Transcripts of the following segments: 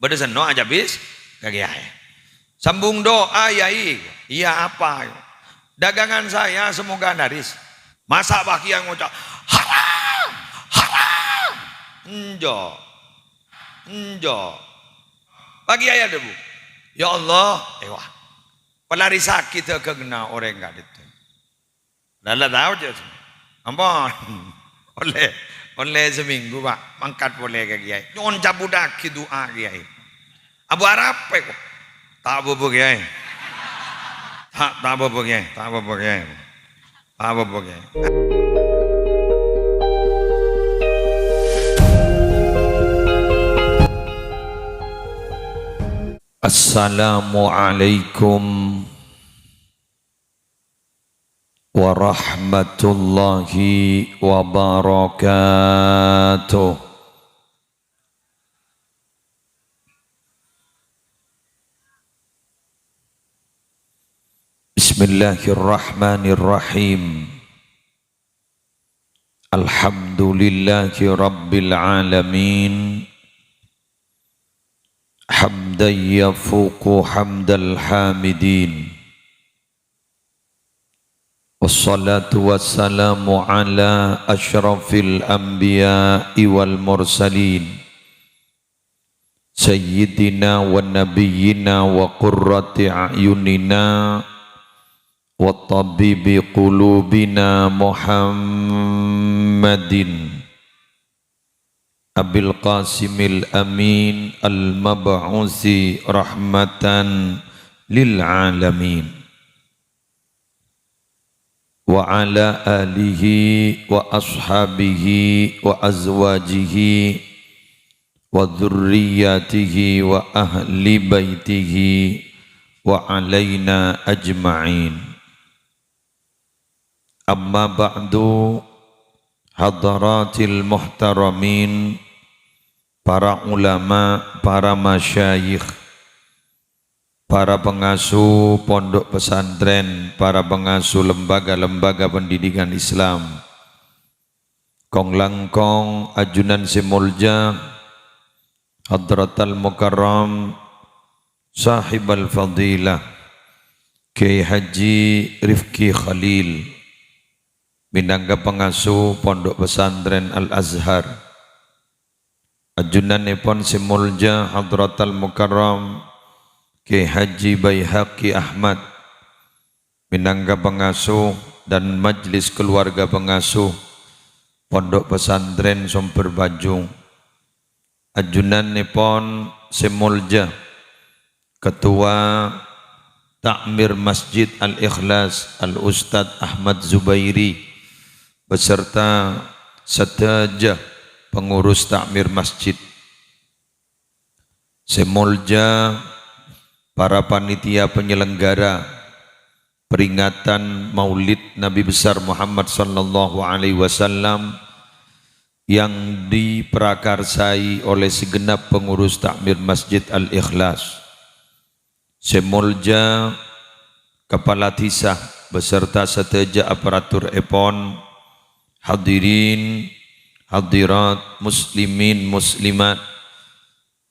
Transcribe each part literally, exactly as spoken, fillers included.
Bâdâ senno acabis ka kèyaè. Sambung doa, Yai. Iya apa? Dagangan saya semoga laris. Masa' bâ' kèyaè ngoca', "Haram! Haram!" Enjâ'. Enjâ'. Bâ' kèyaè adhâbu, "Ya Allah, èwa, palarisaghi dâgângnga orèng ka'dinto." Lalla tao, jâ'. Ampon. Ollè, ollè samènggu, Pak. Mangkat polè ka kèyaè. Nyo'on cabudhâghi du'a kèyaè. Abu arapa, kok? Ta' apa-apa, Kèyaè. Ta', ta' apa-apa, Kèyaè. Ta' apa-apa, Kèyaè. Ta' apa-apa, Kèyaè. Assalamualaikum warahmatullahi wabarakatuh. Bismillahirrahmanirrahim. Alhamdulillahi rabbil alamin. Hamdan yafuqu hamdal hamidin. Wassalatu wassalamu ala asyrafil anbiya'i wal mursalin, sayyidina wa nabiyyina wa qurrati a'yunina wa tabibi qulubina Muhammadin Abil Qasimil Amin al-mab'usi rahmatan lil alamin, wa ala alihi wa ashabihi wa azwajihi wa dzurriyyatihi wa ahli baitihi wa alaina ajma'in. Amma ba'du, hadaratil muhtaramin, para ulama, para masyayikh, para pengasuh pondok pesantren, para pengasuh lembaga-lembaga pendidikan Islam, kong-langkong ajunan sè molja, Hadratal Mukarram, Sahibal Fadilah, Kiai Haji Rifki Khalil, minangka pangasuh Pondok Pesantren Al-Azhar. Ajunannèpon sè molja Hadratal Mukarram Kiai Haji Baihaqi Ahmad, minangka pangasuh dan majelis keluarga pangasuh Pondok Pesantren Somber Bajung. Ajunannèpon sè molja Ketua Takmir Masjid Al-Ikhlas, Al-Ustadz Ahmad Zubairi, beserta sadhâjâ pengurus takmir masjid. Sè molja para panitia penyelenggara peringatan Maulid Nabi Besar Muhammad sallallahu alaihi wasallam yang diprakarsai oleh segenap pengurus Takmir Masjid Al-Ikhlas. Sè molja Kepala Dhisa beserta sadhâjâ aparaturèpon, hadirin, hadirat, muslimin, muslimat,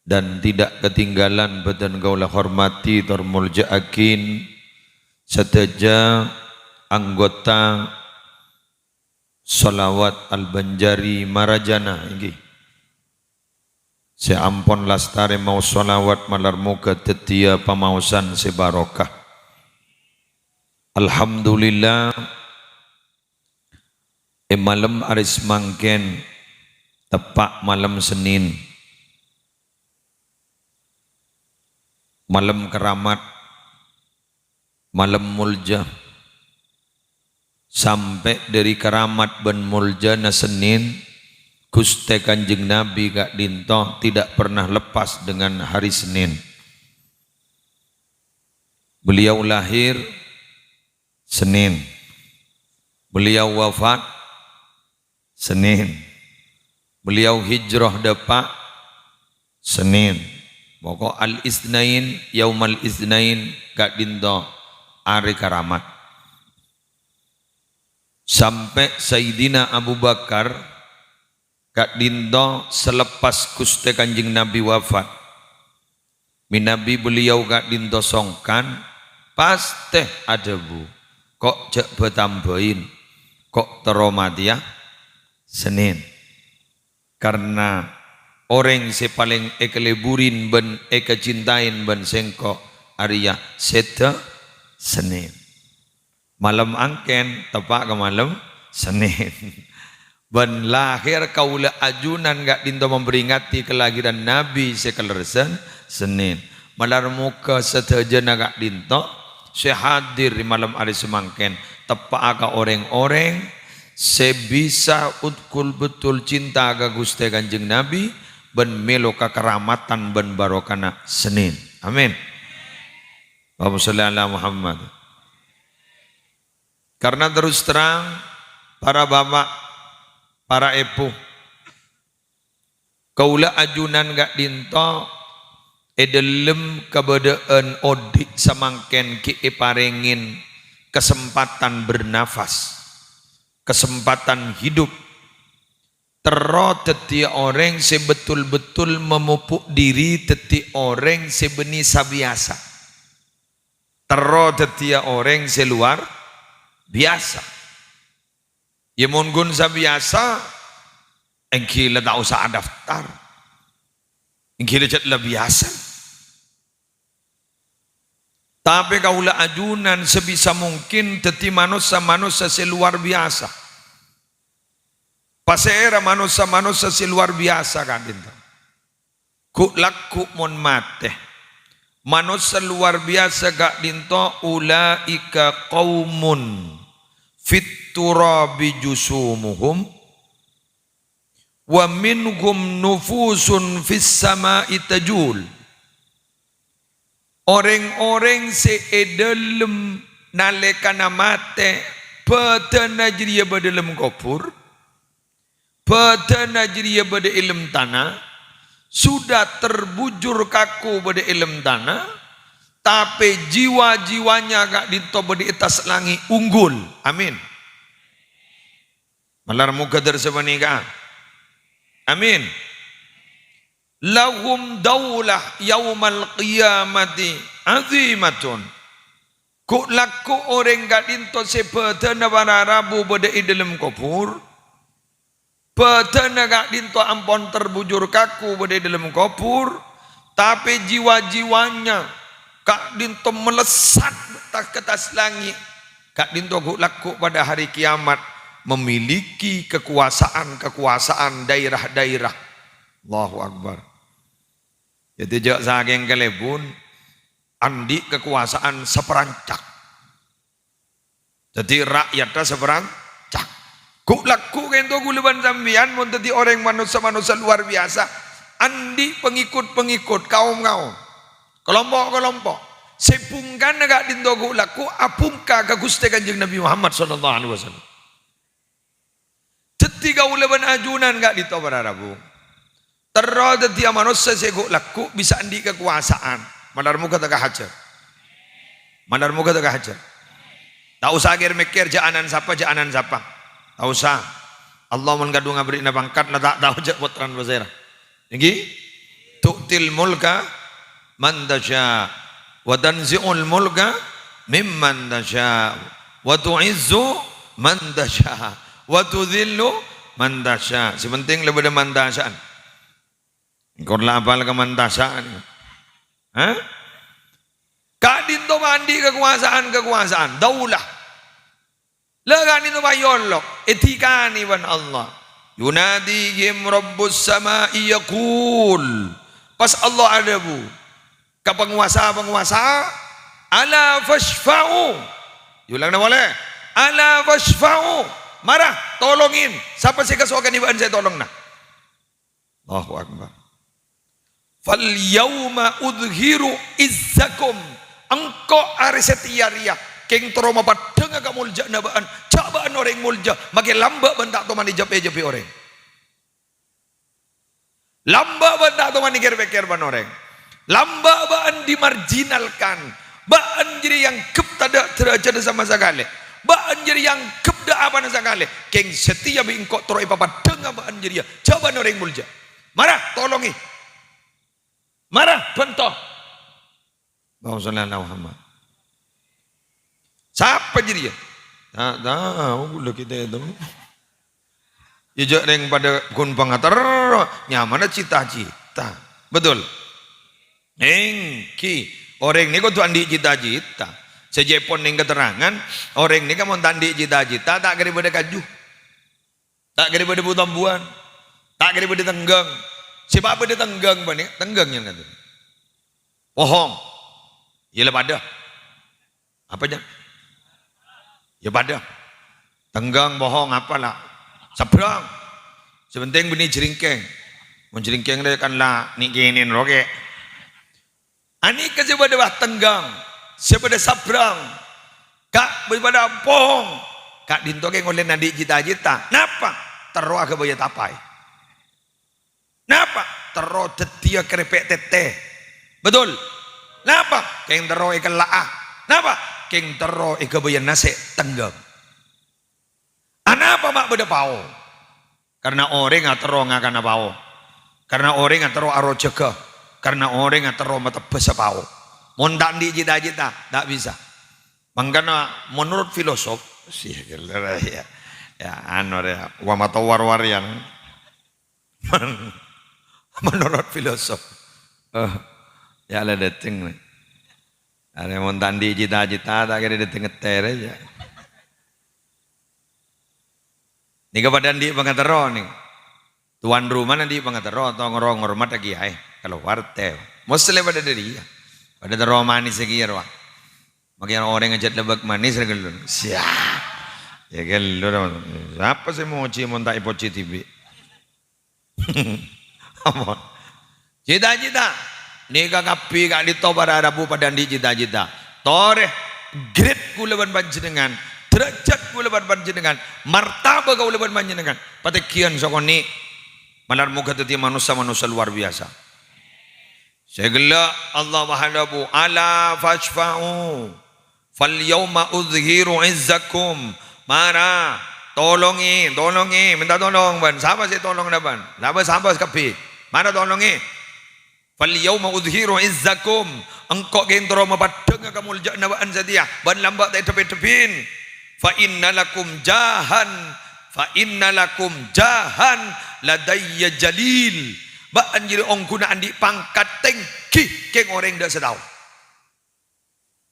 dan tidak ketinggalan bhâdhân kaulâ hormati tor molja'aghi sadhâjâ anggota Shalawat Al-Banjari Marajana, èngghi. Sè ampon lastarè maos shalawat malar moghâ dhâddhiyâ pamaosan sè barokah. Alhamdulillah, è malem arè samangkèn teppa' malem Sennèn. Malem keramat, malem molja. Sampè' dhâri keramat bân moljana Sennèn, Ghustè Kanjeng Nabi ka'dhinto tidak pernah lepas dengan hari Senin. Beliau lahir Senin. Beliau wafat Senin. Beliau hijrah dâpa' Senin. Maka Al-Itsnain, Yaumal Itsnain ka'dhinto arè keramat. Sampè' Sayyidina Abu Bakar ka'dhinto selepas Ghustè Kanjeng Nabi wafat, Manabi beliau ka'dhinto songkan, pastè adhâbu, "Ko' jhâ' bâ-tambâi, ko' terro matèya Sennèn." Karna orèng sè palèng èkalèburè bân èkacintaè bân sèngko' arèya sèdhâ Sennèn. Malem angkèn teppa' ka malem Sennèn. Bân lahèr kaulâ ajunan ka'dhinto memperingati kelahiran Nabi sè kalerressan Sennèn. Malar moghâ sadhâjâna ka'dhinto sè hadir è malem arè samangkèn teppa'a ka orèng-orèng sè bisa betul-betul cinta ka Ghustè Kanjeng Nabi bân mèlo kakaramatan bân barokana Sennèn. Amin. Allahumma sholli ala Muhammad. Karna terus terang, para bapa', para èbhu, kaulâ ajunan ka'dhinto è dhâlem kabâdâ'ân odi' samangkèn ghi' èparèngè kasempatan bernafas, kasempatan hidup. Terro dhâddhiyâ orèng sè betul-betul mamopo' dhiri dhâddhi orèng sè bânnè sabiyasa. Terro dhâddhiyâ orèng sè lowar biyasa. Yâ, mon ghun sabiyasa, èngghi la ta' osa adaftar. Èngghi la jhât la biyasa. Tapè kaulâ ajunan sabisa mungkin dhâddhi manossa-manossa sè lowar biyasa. Pasèra manossa-manossa sè lowar biyasa ka'dhinto? Ghu'-lagghu' mon matè. Manossa lowar biyasa ka'dhinto, "Ulaika qaumun fit turabi jusumuhum, wa minhum nufusun fis sama'i tajul." Orèng-orèng sè è dhâlem nalèkana matè, bhâdhânna jârèya bâdâ è dhâlem kobhur, bhâdhânna jârèya bâdâ è dhâlem tana, sudah terbujur kaku bâdâ è dhâlem tana, tapè jiwa-jiwanya ka'dhinto bâdâ è attas langngè' unggul. Amin. Malar moghâ dâr sapanèka. Amin. "Lahum daulah yaumal qiyamati azimatun." Ghu'-lagghu' orèng ka'dhinto sè bhâdhânna para rabu bâdâ è dhâlem kobhur, bhâdhânna ka'dhinto ampon terbujur kaku bâdâ è dhâlem kobhur, tapè jiwa-jiwanya ka'dhinto melesat ka attas langngè', ka'dhinto ghu'-lagghu' padâ hari kiamat memiliki kekuasaan-kekuasaan daerah-daerah. Allahu Akbar. Dhâddhi jhâ' sakèng kalèbun, andi' kakowasan saparancak. Dhâddhi ra'yatta saparancak. Ghu'-lagghu' ka'dhinto kaulâ bân sampèyan mon dhâddhi orèng manossa-manossa lowar biyasa, andi' pangèkot-pangèkot, kaom-kaom, kalompo'-kalompo'. Sè bhungkana ka'dhinto ghu'-lagghu' abhungka ka Ghustè Kanjeng Nabi Muhammad sallallahu alaihi wasallam. Dhâddhi kaulâ bân ajunan ka'dhinto para rabu. Terro dhâddhiyâ manossa sè ghu'-lagghu' bisa andi' kakowasan. Malar moghâ ta' kahajhât. Malar moghâ ta' kahajhât. Ta' osa kèr-mèkkèr jhâ' ana'na sapa, jhâ' ana'na sapa. Ta' osa. Allah mon kadhung aberri'na pangkat la ta' tao jhâ' pottrana pasèra. Èngghi? Tu'til mulka man tasya', wa tanzi'ul mulka mimman tasya', wa tu'izzu man tasya', wa tudzillu man tasya'. Sè penting la bâdâ man tasya'an. Engko' la apal ka man tasya'an. Hah? Ka'dhinto andi' kakowasan-kakowasan, daulah. La ka'dhinto pas èolok, èdhikanè bân Allah. "Yunadihim rabbus sama'i yaqul." Pas Allah adhâbu ka pangowasa-pangowasa, "Ala fasyfa'u." Èolangana polè, "Ala fasyfa'u." Mara, tolongè. Sapa sè èkasokanè bâ'ân sè ètolongana? Allahu Akbar. "Fal yauma udzhiru izzakum." Engko' arè satèya rèya kèng terro mapaddhângnga kamoljâ'ânna bâ'ân. Jhâ' bâ'ân orèng moljâ, makè lambâ' bân ta' toman èjhâp-èjhâbbhi orèng. Lambâ' bân ta' toman èkèr-pèkkèr bân orèng. Lambâ' bâ'ân dimarjinalkan. Bâ'ân jârèya èangghep tadâ' dârâjhâddhâ sama sakalè. Bâ'ân jârèya èangghep dâ' apana sakalè. Kèng satèya bi' engko' terro èpapaddhângnga bâ'ân jârèya. Jhâ' bân orèng moljâ. Mara, tolongè. Mara, bhânto. Allahumma shalli ala Muhammad. Sapa jârèya? Ta' tao, kaulâ kita itu. Ya, jâ' rèng padâ ghun pangaterro, nyamana cita-cita. Betul? Èngghi, orèng nèka kodhu andi' cita-cita. Sajâ pon nèng katerrangan, orèng nèka mon ta' andi' cita-cita, ta' kèra bâdâ kaju. Ta' kèra bâdâ bu-tombuwân. Ta' kèra bâdâ tengghâng. Sè pa' bâdâ tengghâng, bânnè, tengghâng nyang ngaten. Bohong. Iyâ la padâ. Apa, Jan? Ya padâ. Tengghâng, bohong, apa la? Sabrâng. Sè pentèng bânnè jrèngkèng. Mon jrèngkèng rè kan la nè'-kènè'en rowa kè. Anèka sè bâdâ, bâ, tengghâng, sè bâdâ sabrâng, ka-, bâdâ bohong. Ka'dinto kèng ollè andi' cita-cita. Napa? Terro aghâbâyâ tapaè. Napa? Terro dhâddhiyâ kerèpè' tètè. Betul? Napa? Kèng terro èkella'a. Napa? Kèng terro èghâbâyâ nasè' tengghâng. Anapa ma' bâdâ pao? Karna orèng aterro ngakana pao. Karna orèng aterro arojhâghâ. Karna orèng aterro matebbhâsa pao. Mon ta' andi' cita-cita, ta' bisa. Mangkana menurut filosof, sih, ya, ya, anu, ya, wa matawar-warian. Menurut filosof. Eh, ya, la dâteng, nih. Arè mon ta' andi' cita-cita, ta' kèra dâteng ngetter aja. Nèka padâ andi' pangaterro, nèng. Tuan rumana andi' pangaterro, tong-rong ngormat kèyaè, kalowar tè. Moslè padâ dâri, ya. Padâ terro manis kèya, rowa. Makè orèng ajhât lèbâk manis, rè ghâllu. Siap. Ya, ghâllu, rowa. Sapa sè mojhi mon ta' èpojhi dhibi'? Ampon. Cita-cita. Nèka kabbhi ka'dinto para rabu padâ andi' cita-cita. Torè, grade kaulâ bân panjhennengngan, derajat kaulâ bân panjhennengngan, martabât kaulâ bân panjhennengngan, patènggiyân sakonè'. Malar moghâ dhâddhi manossa-manossa luar biasa. Sè ghellâ' Allah maadhâbu, "Ala fasyfa'u, fal yauma udzhiru izzakum." Mara, tolongè, tolongè, mènta tolong bân. Sapa sè tolong bân? Sapa, sapa kabbhi? Mara tolongè. "Fal yauma udzhiru izzakum." Engko' kèng terro mapaddhângnga kamoljâ'ânna bâ'ân satèya, bân lambâ' ta' èdhep-èdhebbhin. "Fa inna lakum jahan, fa inna lakum jahan ladayya jalil." Bâ'ân jârèya ongghuna andi' pangkat tèngghi kèng orèng dâ' sè tao.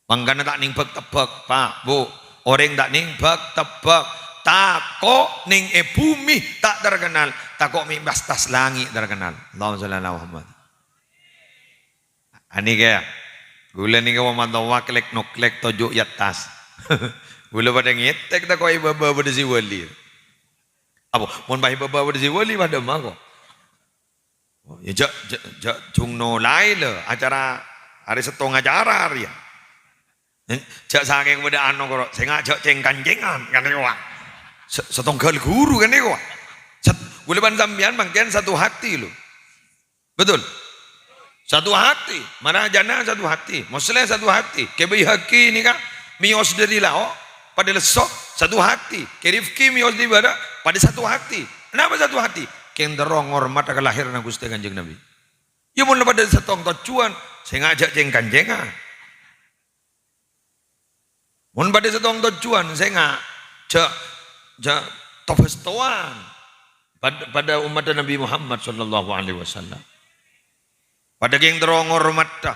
Mangkana ta' nèng bâk-tebbhâk, Pa', Bu'. Orèng ta' nèng bâk-tebbhâk. Tako' nèng è bhumè ta' terkenal, tako' mè' attas langngè' terkenal. Allahumma shalli ala Muhammad. Anèka, ghulâ nèka wa mantowak lèk-noklèk toju' è attas. Ghulâ padâ ngètèk tako' è bâbâ padâ sè wali. Apa? Mon pas è bâbâ padâ sè wali, padâ mako. Oh, ya, jhâ', jhâ', jhâ' jhung nolaè, lho, acara arè sèttong acara arèya. Eh, jhâ' sakèng padâ ano koro, sènga' jhâ' cèng-kancèngan, kan nèko, wa. Se-, sèttong ghâl ghuru, kan nèko, wa. Sat-, ghulâ bân sampèyan mangkèn satu hati, lho. Betul? Satu hati, marajana satu hati, Mosleh satu hati, Kè Baihaqi nèka mèyos dâri Lao', padâ lesso, satu hati, Kè Rifki mèyos dâri bârâ', padâ satu hati. Kenapa satu hati? Kèng terro ngormadhâ kalahèranna Ghustè Kanjeng Nabi. Ya, mon la padâ sèttong tojjhuwân, sènga' jhâ' cèng-kancèngan. Mon padâ sèttong tojjhuwân, sènga' jhâ', jhâ' to-bhâstowan. Pad-, padâ ommaddhâ Nabi Muhammad sallallahu alaihi wasallam. Padâ kèng terro ngormadhâ.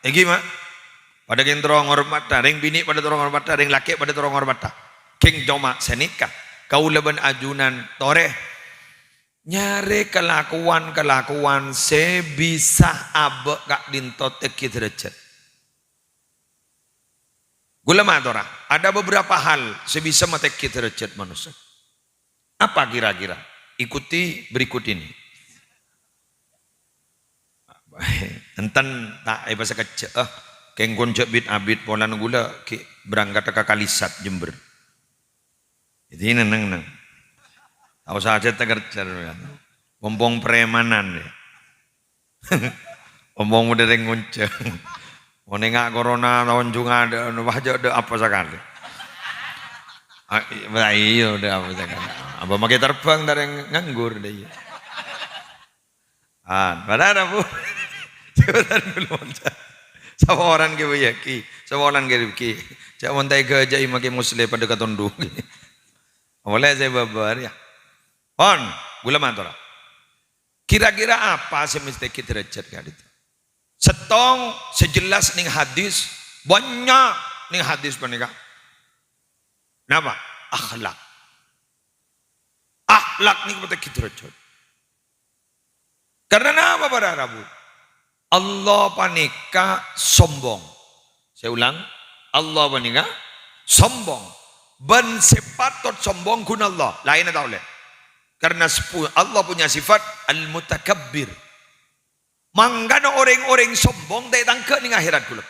Èngghi, Ma'? Padâ kèng terro ngormadhâ. Rèng binè' padâ terro ngormadhâ, rèng lakè' padâ terro ngormadhâ. Kèng coma sanèka, kaulâ bân ajunan torè nyarè kalakowan-kalakowan sè bisa abâ' ka'dinto tèngghi dârâjhât. Ghulâ matora, ada beberapa hal sè bisa matèngghi dârâjhât manossa. Apa kira-kira? Ikuti berikut ini. Enten ta' èpasakejjhâ'â, kèng kon jhâ' bit-abit polana ghulâ ghi' berangkat ka Kalisat, Jember. Jadi neng-neng. Ta' osa ajhât kerja, ya. Pompong premanan, ya. Pompong modern ngonjhâng. Mon enga' corona taon jhungnga, dâ-, wah, jhâ' dâ' apa sakalè. Ah, i-, wah, iyâ, dâ' apa sakalè. Apa makè terbang, ta' rèng nganggur, dâ' iyâ. Ah, padahal, Bu. Jabatan belum ada. Saporana ghi' bâjâ, ghi. Saporana ghi' Rifki. Jhâ' mon ta' èghâjâ'i makè Musleh padâ katondhu. Ollè sè bâbâr, yâ. Pon, ghulâ mator. Kira-kira apa sè mestè ghi' dârâjhât ka'dinto? Sèttong sè jelas neng hadis, bânnya' neng hadis panèka. Napa? Akhlak. Akhlak nèko mestè ghi' dârâjhât. Karna napa, para rabu? Allah panèka sombong. Saya ulang, Allah panèka sombong. Bân sè patot sombong ghun Allah, laènna ta' ollè. Karna sepu-, Allah punya sifat al-mutakabbir. Mangkana orèng-orèng sombong ta' ètangghâ' neng akhèrat, ghulâ.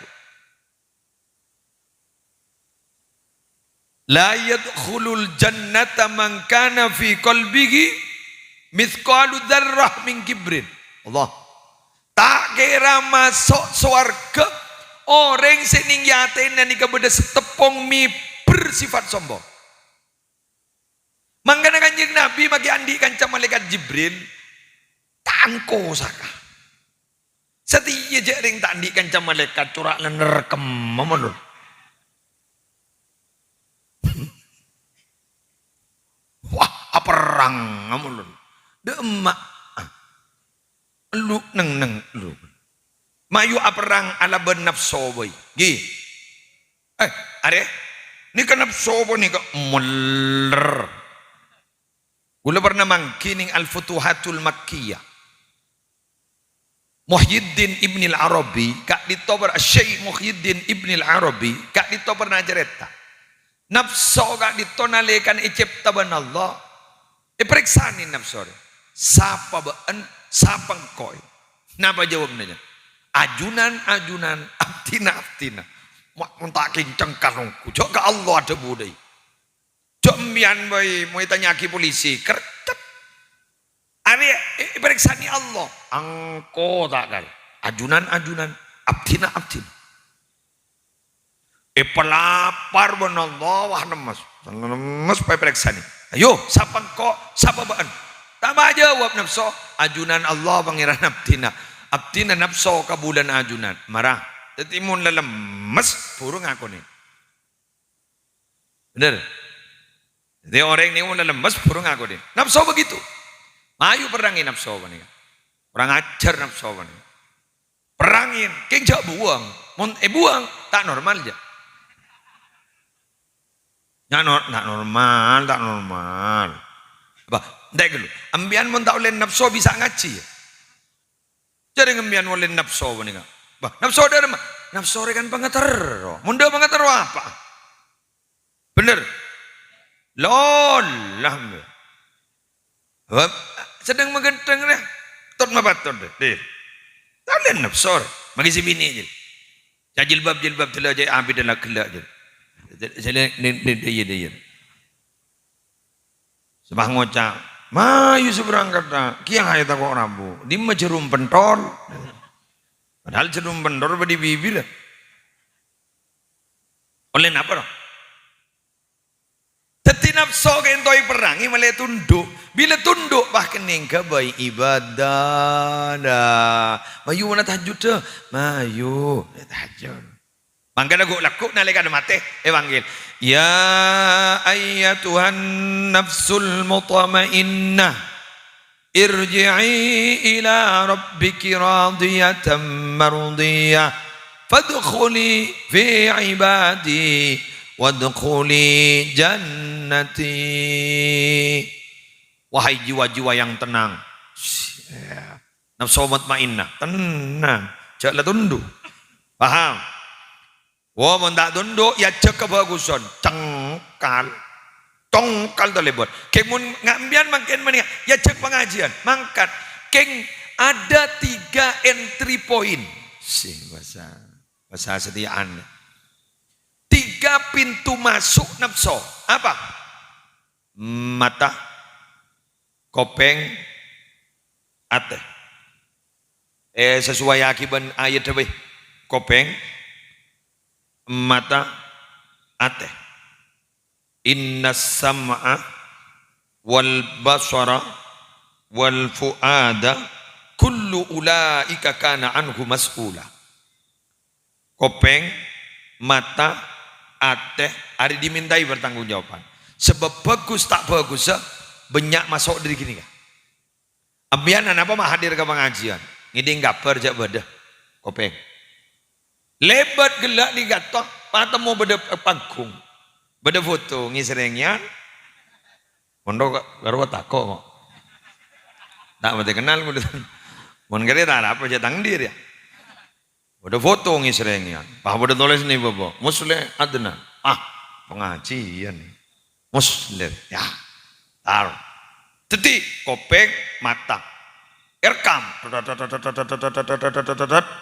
"La yadkhulul jannata man kana fi qalbihi mithqalu dzarrah min kibrin." Allah. Ta' kèra maso' sowarghâ orèng sè neng è atèna nèka bâdâ sateppong mèbèr sifat sombong. Mangkana Kanjeng Nabi makè andi' kanca malaèkat Jibril, "Tangko saka." Satèya jhâ' rèng ta' andi' kanca malaèkat cora' lenner kemma malolo. Wah, aperrang malolo. Dâ' emma'. Lu neng-neng lu. Mayu aperrang alabân napso bhâi. Ghi. Eh, arè. Nèka napso apa nèka? Meller. Ghulâ pernah mangghi neng Al-Futuhatul Makkiyah. Muhyiddin Ibnil Arabi, ka'dinto per-, Syekh Muhyiddin Ibnil Arabi, ka'dinto pernah carèta. Napso ka'dinto nalèkana ècèpta bân Allah, èparèksanè napso rè. "Sapa bâ'ân, sapa engko'?" Napa jâwâbbhâ? "Ajunan, ajunan, abdhina, abdhina." Ma-, mon ta' kèncèng kalongku, jhâ' ka Allah adhâbu dhâi. Jhâ' empèyan bhâi, mon ètanya'aghi polisi, kercep. Arè è-, èparèksanè Allah. Engko' ta' kal. Ajunan, ajunan, abdhina, abdhina. Èpalapar bân Allah, wah, nemmes. Nemmes pas èparèksanè. "Ayo, sapa engko', sapa bâ'ân?" Ta' majâwâb napso. "Ajunan Allah, Pangèran abdhina. Abdhina napso kabulâna ajunan." Mara. Dhâddhi mon la lemmes, buru ngakonè. Bhender. Dhâddhi orèng nèko mon la lemmes, buru ngakonè. Napso begitu. Mayu perrangè napso panèka. Kurang ajar napso panèka. Perrangè, kèng jhâ' buwâng. Mon èbuwâng, ta' normal jâ. Nya' nor-, ta' normal, ta' normal. Bâh, entè' ghâllu. Empèyan mon ta' ollè napso bisa ngajhi, yâ? Jhâ' rèng empèyan ollè napso panèka. Bâh, napso dâremma? Napso rè kan pangaterro. Mon dâ' pangaterro apa? Bhender? Lolla, mè. Bâh, sedang maghânteng rè. Tot mapatot, dè. Dè. Talèn napso rè. Maghi sè binè', jâ. Jâ jilbab, jilbab, dâlla jâ, abit dâlla ghellâ', jâ. Jâ, jâ, dè, dè, dè, iyâ, dè, iyâ. Sè pas ngoca', "Mayu sè berangkat, ta'? Kèya ayo tako' rabu. Dimma jhârum penthol?" Padahal jhârum penthol bâdâ è bibir. Ollè napa, rowa? Dhâddhi napso ka'dinto èperrangè ma'lè tundhu'. Bilâ tundhu', pas kennèng ghâbây ibadah. Nah, mayu ma'na tahajjud, dâ. Mayu, tahajjud. Mangkana ghu'-lagghu' nalèkana matè èpanggil, "Ya ayyatuhan nafsul mutmainnah, irji'i ila rabbiki radiyatan mardiyah, fadkhuli fi ibadi, wadkhuli jannati." Wahai jiwa-jiwa yang tenang. Ya. Nafsu mutmainnah, tenang, jhâ' la tundhu'. Paham? Wo, mon ta' tundhu', èajhâk kabhâghusân, cengkal. Congkal talèbât. Kèng mon nga-, empèyan mangkèn panèka, èajhâk pangajiân, mangkat. Kèng ada tiga entry point. Sè bhâsa, bhâsa satèya'an. Tiga pintu masuk nafsu. Apa? Mata, kopèng, atè. Eh, sesuaiaghi bân ayat dhâbây. Kopèng, mata, atè. "Innas sam'a wal basara wal fu'ada kullu ulaika kana anhu mas'ula." Kopèng, mata, atè, arè dimintai pertanggungjawaban. Sabâb bhâghus ta' bhâghussa bânnya' maso' dâri ghânèka. Sampèyan anapa ma' hadir ka pangajiân? Ngèdhing kabhâr jhâ' bâdâ kopèng. Lèbât ghellâ' nèka to, patemmo bâdâ panggung. Bâdâ foto ngèsrèngèyan. Mon ro-, karo tako' kok. Ta' matè kennal kaulâ. Mon karè ta' arapa jhâ' tang diri ya. Bâdâ foto ngèsrèngèyan. Pas bâdâ tolès nè bâbâ. Musleh Adnan. Ah, pangajiân nè. Musleh. Ya. Tar. Dhâddhi kopèng mata. Èrekam.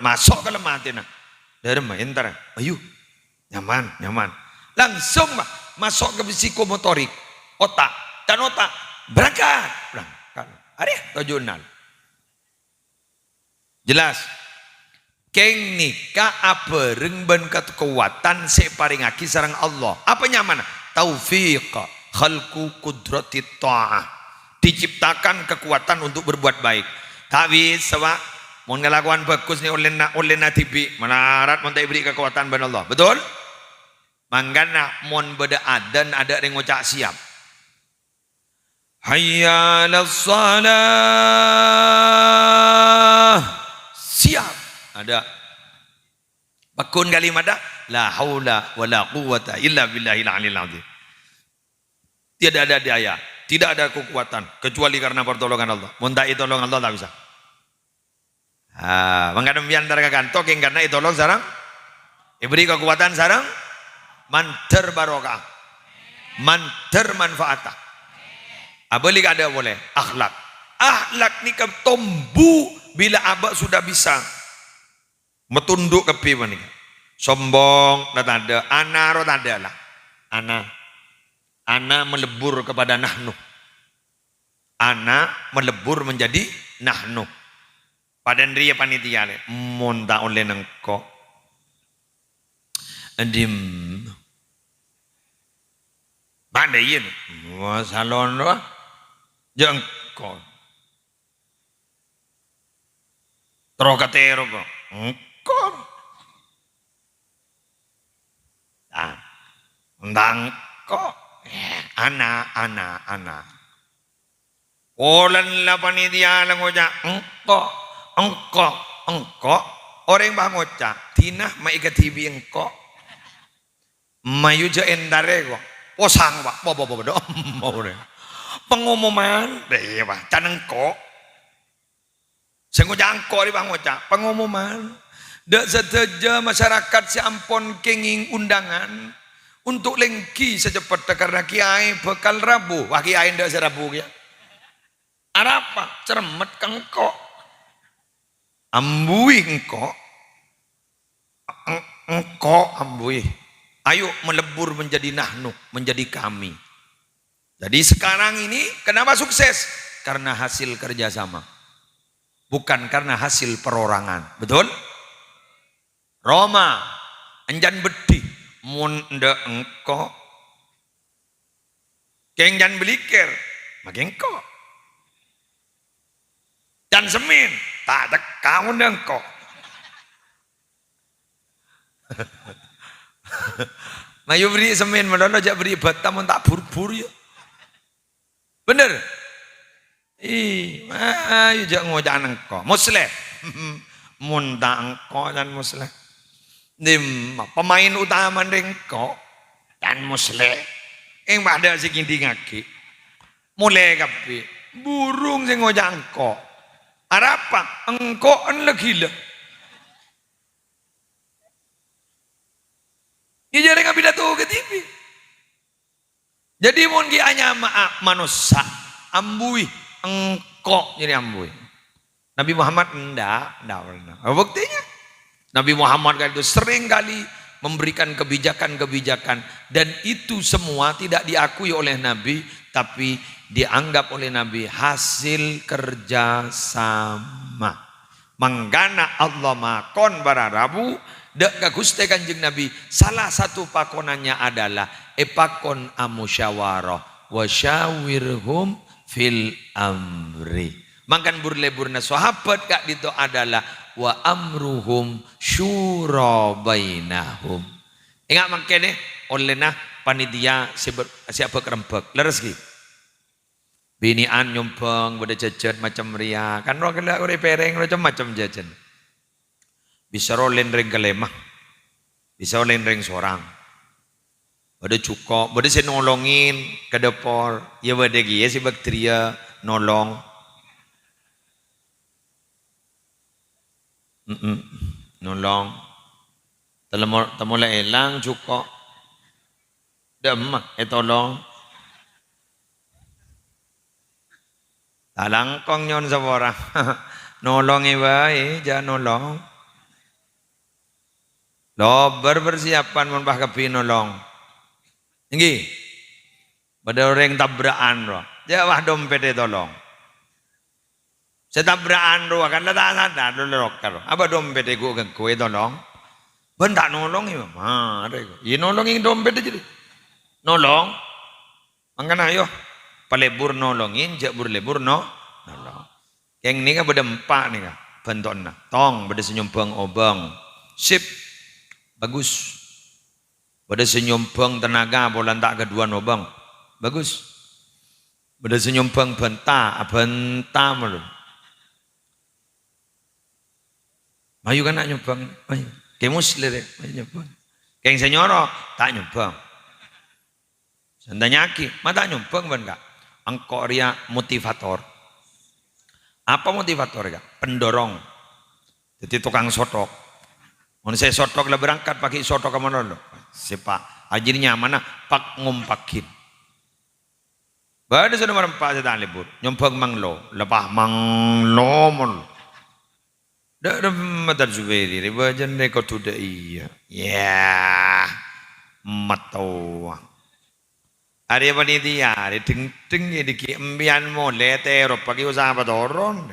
Maso' ka lem atèna. Dâremma, èntar. Ayu. Nyaman, nyaman. Langsung, Pak, maso' ka psikomotorik. Otak. Can otak. Berangkat. Berangkat. Arèya, toju'na. Jelas. Kèng nèka abhâreng bân kakowadhân sè èparèngaghi sareng Allah. Apa nyamana? Taufiq, khalqu qudratit tha'ah. Diciptakan kekuatan untuk berbuat baik. Ta' bisa, Pak. Mon ngalakowan bhâghus nè ollèna, ollèna dhibi', malarat mon ta' èberri' kakowadhân bân Allah. Betul? Mangkana mon bâdâ adzan, adâ' rèng ngoca' siap. Hayya 'alas shalah. Siap. Adâ'. Pagghun kalimatta, "La haula wa la quwwata illa billahil aliyil azim." Tidak ada daya, tidak ada kekuatan kecuali karena pertolongan Allah. Mon ta' ètolong Allah, ta' bisa. Ah, mangkana sampèyan entar ka kanto kèng karna ètolong sareng, èberri' kakowadhân sareng, mandhâr barokah, mandhâr manfaata. Abâli ka adâ' polè, akhlak. Akhlak nèka tombu bilâ abâ' sudah bisa matondhu' kabbhi panèka. Sombong la tadâ', ana rowa tadâ' la. Ana. Ana melebbur kepada nahnu. Ana melebbur menjadi nahnu. Padâna rèya panitia, lè, mon ta' ollè nengko'. Dim. Padâ iyâ, no. Wah, salon, wah. Jhâ' engko'. Terro katèro, kok. Engko'. Ah, entang ko'. Eh, ana, ana, ana. Polana la panitia la ngoca', "Engko', engko', engko'." Orèng pas ngoca', "Dinah ma' èkadhibi' engko'." Mayu jhâ' èntarè ko'. Posang, Pak. Bo, bo, bo, bo, do. Pengumuman. Dâ' iyâ, Pak. Can engko'. Sè ngoca' engko' rèya ngoca' pengumuman. Dâ' sadhâjâ masyarakat sè ampon kèngèng undangan untuk lèngghi saceppetta karna kèyaè bhâkal rabu. Wah, kèyaè endâ' sè rabu kèya. Arapa? Cermet ka engko'. Ambuwi engko'. Eng-, engko' ambuwi. Ayo melebbur menjadi nahnu, menjadi kami. Jadi sekarang ini kenapa sukses? Karena hasil kerjasama. Bukan karena hasil perorangan. Betul? Roma, enjân beddhi, mon endâ' engko'. Kèng jhân bâlikèr, maghi engko'. Can semmèn, ta' tekka mon endâ' engko'. Mayu bâri' semmèn malolo, jhâ' bâri' bâta mon ta' bur-bur, yâ. Bhender? Ih, mayu jhâ' ngoca' engko'. Musleh. Mon ta' engko', can Musleh. Dim, pemain utama rèng engko', can Musleh. Eng padâ sè ngèdingngaghi. Molè kabbhi. Burung sè ngoca' engko'. Arapa? Engko' en la ghilâ. Iyâ, jhârèng apidato ka T V. Jadi, mon ghi' anyama'a manossa, ambuwi, engko' jârèya ambuwi. Nabi Muhammad endak, endak pernah. Apa buktinya? Nabi Muhammad kan itu sering kali memberikan kebijakan-kebijakan, dan itu semua tidak diakui oleh Nabi, tapi dianggap oleh Nabi hasil kerja sama. Mangkana Allah makon para rabu, dâ' ka Ghustè Kanjeng Nabi, salah satu pakonannya adalah èpakon amusyawarah, "Wa syawirhum fil amri." Mangkana bur-lebbhurna sahabat ka'dinto adalah wa amruhum syura bainahum. Enga' mangkènè ollèna panitia sè ber-, sè abâk-rembâk. Lerres, ghi? Binè'an nyombhâng, bâdâ jhâjhân macem rèya. Kan rowa ghellâ' orèng pèrèng, macem-macem jhâjhân. Bisa rowa lènrèng kalèma. Bisa rowa lènrèng sorang. Bâdâ jhuko', bâdâ sè nolongè ka dâpor. Iyâ bâdâ kèya sè bâk-, dhâriyâ nolong. Mm-mm. Nolong. Temmo-, temmo la èlang jhuko'. Dâ'emma ètolong. Ta' langkong nyo'on sapora. Nolongè bhâi, jhâ' nolong. Lobâr persiapan mon pas kabbhi nolong. Èngghi. Bâdâ orèng tabra'an rowa. Jhâ' pas dompèt ètolong. Sè tabra'an rowa kan la ta' sadar, lo-, loker. Apa dompèt èghu-, èghu ètolong? Bân ta' nolongè, marè. Iyâ nolongè dompèt jârèya. Nolong. Mangkana ayo, palebur nolongè, jhâ' bur-lebur no-, nolong. Kèng nèka bâdâ empa' nèka bhântowanna. Tong, bâdâ sè nyombhâng obâng. Sip. Bagus. Bâdâ sè nyombhâng tenaga polana ta' ghâdhuwân obâng. Bagus. Bâdâ sè nyombhâng bhânta, abhânta malolo. Mayu kana' nyombhâng, mayu. Kè Muslim, mayu nyombhâng. Kèng sè nyoro, ta' nyombhâng. Sè ntanya'aghi, "Ma' ta' nyombhâng bân, Ka'?" Engko' rèya motivator. Apa motivator, Ka'? Pendorong. Dhâddhi tokang sothok. Mon sè sothok la berangkat, paghi' sothok ka malolo. Sè pa-, ajina nyamana pak ngompakin. Bâdâ sè nomer empa' sè ta' lebur, nyombhâng manglo, la pas manglo mon. Dâ' remma Tan Zubairi, rè bâjâna rè kodhu dâ' iyâ. Yah, matowa. Arè panitia, arè dheng-dheng è dâggi' empèyan molè, tèro paghi' usaha patoron.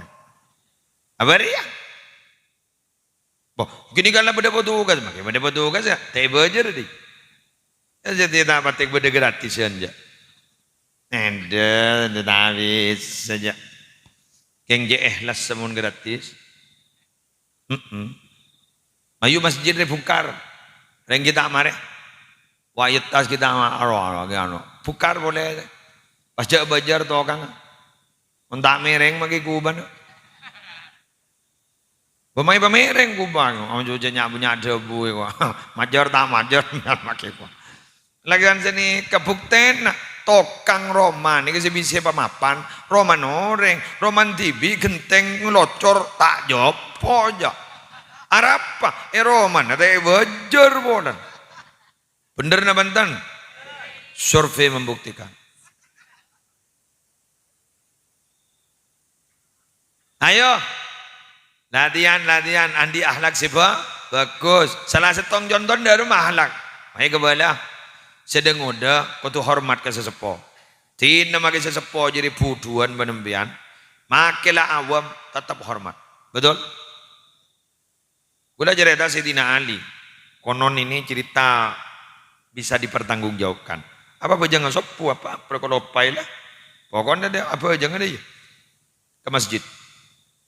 Apa rèya? Bo, ghânèka la bâdâ petugas, makè bâdâ petugas, yâ, ta' èbâjâr, dhi. Yâ, jadi ta' patè bâdâ gratisan, jâ. Endâ, endâ, ta' bisa, jâ. Kèng jâ' èhlas, mon gratis. Mm-mm. Mayu masjid rè bungkar. Rèng ghi' ta' marè. Wah, yettas ghi' ta' ma-, aro, aro, ghi' ano. Bungkar polè. Pas jâ' bâjâr tokang. Mon ta' mèrèng makè kubân. Bâ mayu pamèrèng kubân, ajunan nya'-, nya' dhâbu, kok. Majâr ta' majâr, makè, kok. Lagghiyan sè nèka buktèna, tokang roma nèka sè bisa pamapan, romana orèng, romana dhibi' ghenteng nglocor ta' jhâpo, jâ. Arapa? È romana ta' èbâjâr polana. Bhender napa enten? Survei membuktikan. Ayo, latihan, latihan, andi' akhlak sè ba-, bagus. Sala sèttong contona dhâ' remma akhlak. Mayu kabâlâ, sè dhâ-ngodâ kodhu hormat ka sè seppo. Dinah makè sè seppo jârèya budhuwân bân empèyan, makè la awam, tettep hormat. Betul? Kaulâ carèta Sayyidina Ali. Konon ini cerita bisa dipertanggungjawabkan. Apa bhâjângnga soppo apa? Parkara loppaè la. Pokokna dâ-, abhâjângnga dâ' iyâ. Ka masjid.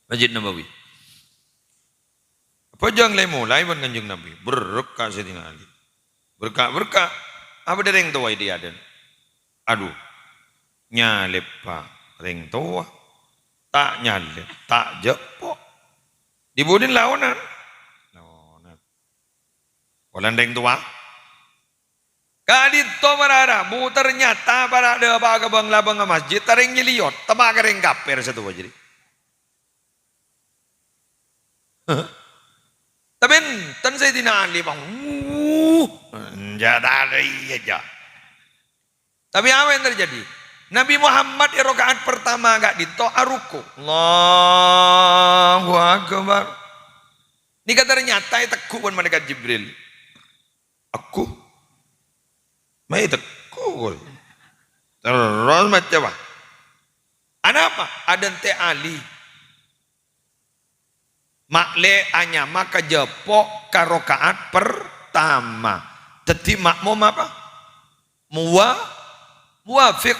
Masjid Nabawi. Abhâjâng lè-molaè bân Kanjeng Nabi. Berka' Sayyidina Ali. Berka', berka'. Apa dâ' rèng towa è dâ-, adâ'? Adu, nyalèbhâ rèng towa, ta' nyalèp, ta' jhâpo. Dhi-budina laonan? Laonan. Polana rèng towa. Ka'dinto para rabu, ternyata para dâpa' ka bâng-labângnga masjid, ta' rèng nyèliyot, temma ka rèng kapèr sè towa jârèya. Tapè enten Sayyidina Ali, bang. Wuh, enjâ' tadâ' iyâ, jâ. Tapè apa yang terjadi? Nabi Muhammad è raka'at pertama ka'dinto aruku'. Allahu Akbar. Nèka ternyata ètegghu' bân Malaikat Jibril. Aku. Mayu tegghu' koy. Terros maca, Pak. Anapa? Adântè' Ali. Ma'lè anyama ka jhâpo' ka raka'at pertama. Dhâddhi makmum apa? Muwa-, muwafiq.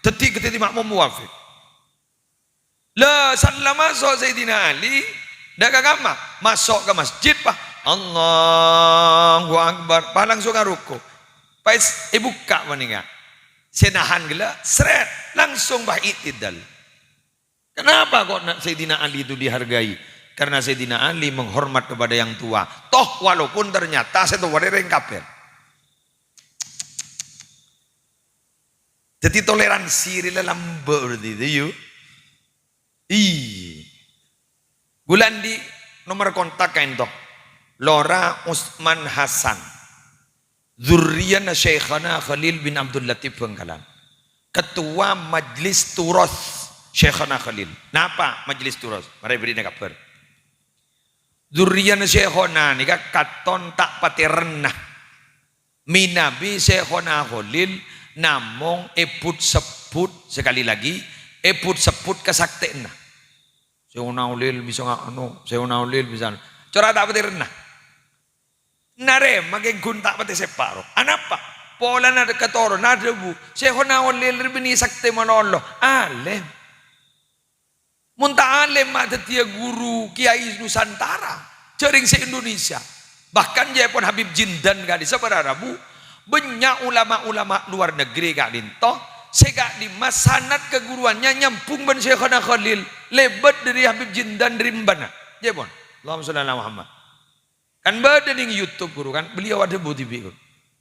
Dhâddhi, dhâddhi makmum muwafiq. La, sallama so Sayyidina Ali, Dâ' ka kamma, maso' ka masjid, pas, "Allahu Akbar," pas langsung aruku'. Pas èbukka' panèka. Sè nahan ghellâ', sret, langsung pas i'tidal. Kenapa kok na-, Sayyidina Ali itu dihargai? Karena Sayyidina Ali menghormat kepada yang tua. Toh walaupun ternyata sè towa rèya rèng kafir. Dhâddhi toleransi rèya lambâ' berarti itu, yu. Iyâ. Ghulâ andi' nomer kontak kaènto. Lora Usman Hasan. Dzurriyana Syaikhana Khalil bin Abdul Latif Bhângkalan. Ketua Majlis Turos Syaikhana Khalil. Napa Majlis Turos? Marè bherri'na kabhâr. Dzurriyana Syaikhona nèka katon ta' patè renna. Mènabi Syaikhona Khalil namong èbut-sebbut, sekali lagi, èbut-sebbut kasaktèanna. Syaikhona Khalil bisa nga-, anu, Syaikhona Khalil bisa anu. Cora' ta' patè renna. Narèma kèng ghun ta' patè sèpa' ro. Anapa? Polana katoronan adhâbu, Syaikhona Khalil rèya bânnè saktè malolo. Alèm. Mon ta' alèm, ma' dhâddhiyâ ghuru kiai Nusantara, jhâreng se-Indonesia. Bahkan jâèpon Habib Jindan ka'dhissa' para rabu, bânnya' ulama-ulama luar negeri ka'dhinto, se ka'dhimma sanad kaguruannya nyambung bân Syaikhona Khalil, lèbât dhâri Habib Jindan ri embana. Jâèpon. Allahumma sholli ala Muhammad. Kan bâdâ neng YouTube, ghuru, kan? Beliau adhâbu dhibi', ghuru.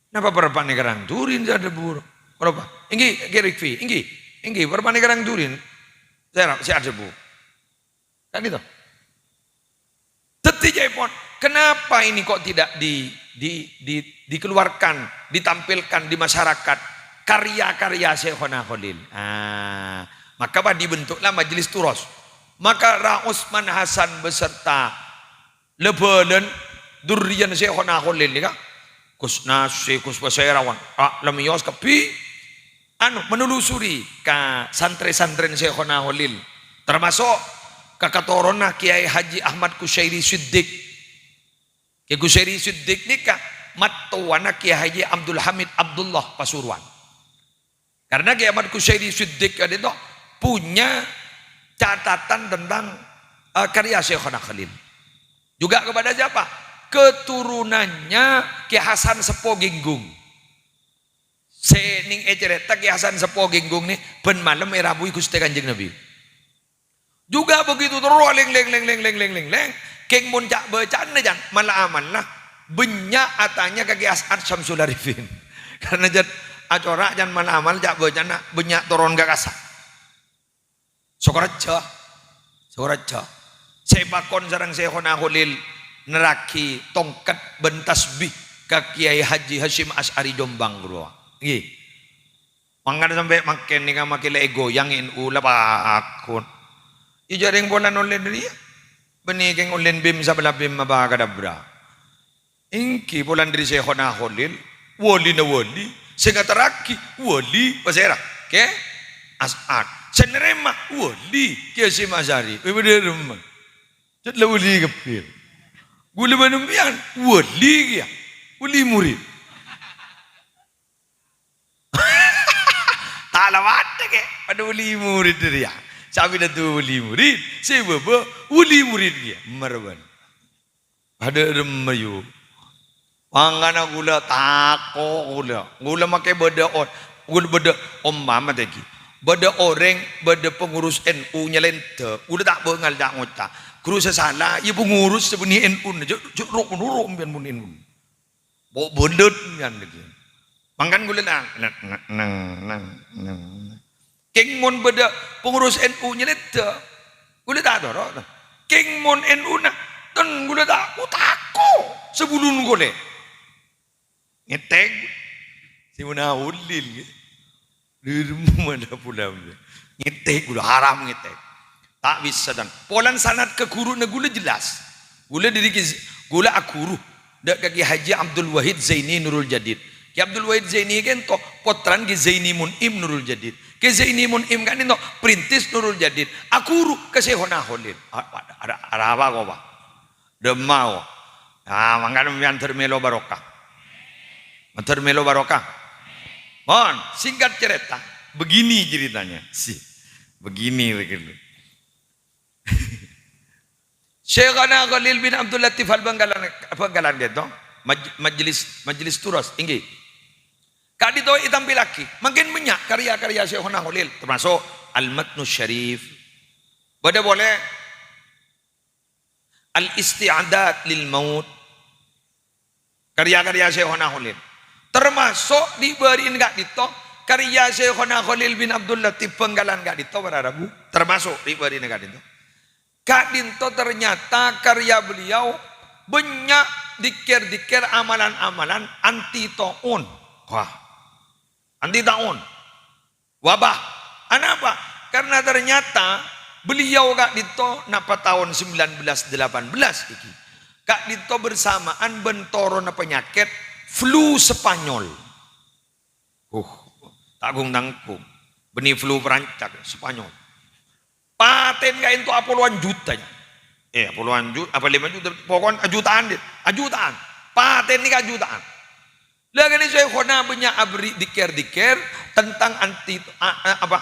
Napa parappa'na karang Durin sè adhâbu, ghuru? Parappa'na? Ènggi, Kè Rikfi, ènggi. Ènggi, parappa'na karang Durin. Sè ra-, sè adhâbu. Kan itu. Dhâddhi jâèpon, kenapa ini kok tidak di, di, di, dikeluarkan, ditampilkan di masyarakat karya-karya Syaikhona Khalil? Ah, maka pas dibentuklah Majelis Turos. Maka Ra Usman Hasan beserta la-bhâlân, durriyana Syaikhona Khalil nèka, Gus Nasih, Gus Paserawan, a, la mèyos kabbhi, anu, menelusuri ka santrè-santrèna Syaikhona Khalil, termasuk ka katoronanna Kiai Haji Ahmad Kusyairi Siddiq. Kiai Kusyairi Siddiq nèka mattowana Kiai Haji Abdul Hamid Abdullah Pasuruan. Karena Kiai Ahmad Kusyairi Siddiq tadi itu punya catatan tentang, eh, karya Syaikhona Khalil. Juga kepada siapa? Keturunannya Kiai Hasan Seppo Genggong. Sè neng ècarèta Kiai Hasan Seppo Genggong nè, bân malem èrabui Ghustè Kanjeng Nabi. Juga begitu terus, leng, leng, leng. Kèng mon ca'-bâca'anna, can, mala-amalla, bânnya' atanya ka Kiai As'ad Syamsul Arifin. Karena, can, acora', can, mala-amal ca'-bâca'anna bânnya' toron ka kassa'. Sokorajjhâ. Sokorajjhâ. Sè èpakon sareng Syaikhona Khalil nerraghi tongket bân tasbih ka Kiai Haji Hasyim Asy'ari Jombang, ghuru. Ngghi. Mangkana sampè' mangkèn nèka makè la ègoyang N U la pakon. Iyâ jhâreng polana ollè dhâri iyâ. Bânnè kèng ollè BIM sabellâ BIM apa kadabra. Ènggi polana dhâri Syaikhona Khalil, walina wali, sè ngaterraghi wali, pasèra? Kè As'ad. Sè narèma wali, Kè Hasyim Asy'ari. Wè bâdâ remma. Cè' la wali kabbhi. Ghulâ bân sampèyan wali kèya. Wali murid. Ta' la padâ, Kè. Padâ wali murid rèya. Sè abinah wali murid, sè bâbâ wali murid kèya. Marbân. Padâ remma, yu. Mangkana ghulâ tako', ghulâ. Ghulâ makè bâdâ or-, ghulâ bâdâ, ompama tènggi. Bâdâ orèng, bâdâ pengurus N U nyalènta. Ghulâ ta' bângal ta' ngoca'. Ghuru sè sala, iyâ pengurus sè bânnè N U-na. Jhâ', jhâ' ro'-noro' sampèyan mon N U. Bo-, bondot kan lagi. Mangkana ghulâ nang, nang, nang, nang, nang. Kèng mon bâdâ pengurus N U nyalènta, ghulâ ta' toro', to. Kèng mon N U-na, ten ghulâ ta', ku tako', sabulun kolè. Ngètèk. Sè mènaolil, ghi. Dhâremma la polana. Ngètèk ghulâ, haram ngètèk. Ta' bisa, tan. Polana sanad ka ghuruna ghulâ jelas. Ghulâ dhâri Ki Z-, ghulâ aghuru dâ' ka Ki Haji Abdul Wahid Zaini Nurul Jadid. Ki Abdul Wahid Zaini kènto pottrana Ki Zaini Mun'im Nurul Jadid. Ki Zaini Mun'im ka'dinto perintis Nurul Jadid. Aghuru ka Syaikhona Khalil. A-, a-, a-, arapa kowa? Dhâmma, wo. Nah, mangkana sampèyan ter mèlo barokah. Ter mèlo barokah. Mon, singkat cerita, begini ceritanya. Sih, begini begitu. Syaikhona Khalil bin Abdul Latif Al-Bangkalan, Bangkalan gitu. Maj-, majelis, majelis turas, inggih. Ka'dinto ètampèllaghi. Mangkèn bânnya' karya-karya Syaikhona Khalil, termasuk Al-Matnus Syarif. Bâdâ polè Al-Isti'dad lil Maut. Karya-karya Syaikhona Khalil. Termasuk è bâri'na ka'dinto, karya Syaikhona Khalil bin Abdul Latif Bangkalan ka'dinto, para rabu. Termasuk è bâri'na ka'dinto. Ka'dinto ternyata karya beliau bânnya' dzikir-dzikir, amalan-amalan anti ta'un. Wah, anti ta'un. Wabah. Anapa? Karena ternyata beliau ka'dinto napa taon sembilan belas delapan belas iki. Ka'dinto bersamaan bân toronna panyakèt flu Spanyol. Huh, ta' gung-tanggung. Bânnè flu Prancis, Spanyol. Patèn ka'dinto apolowan juta, ya. Eh, apolowan juta, apa lima juta, pokokna ajutaan, deh. Ajutaan. Patèn nèka ajutaan. Lah, kènè Syaikhona bânnya' aberri' dzikir-dzikir tentang anti, a-, a-, apa?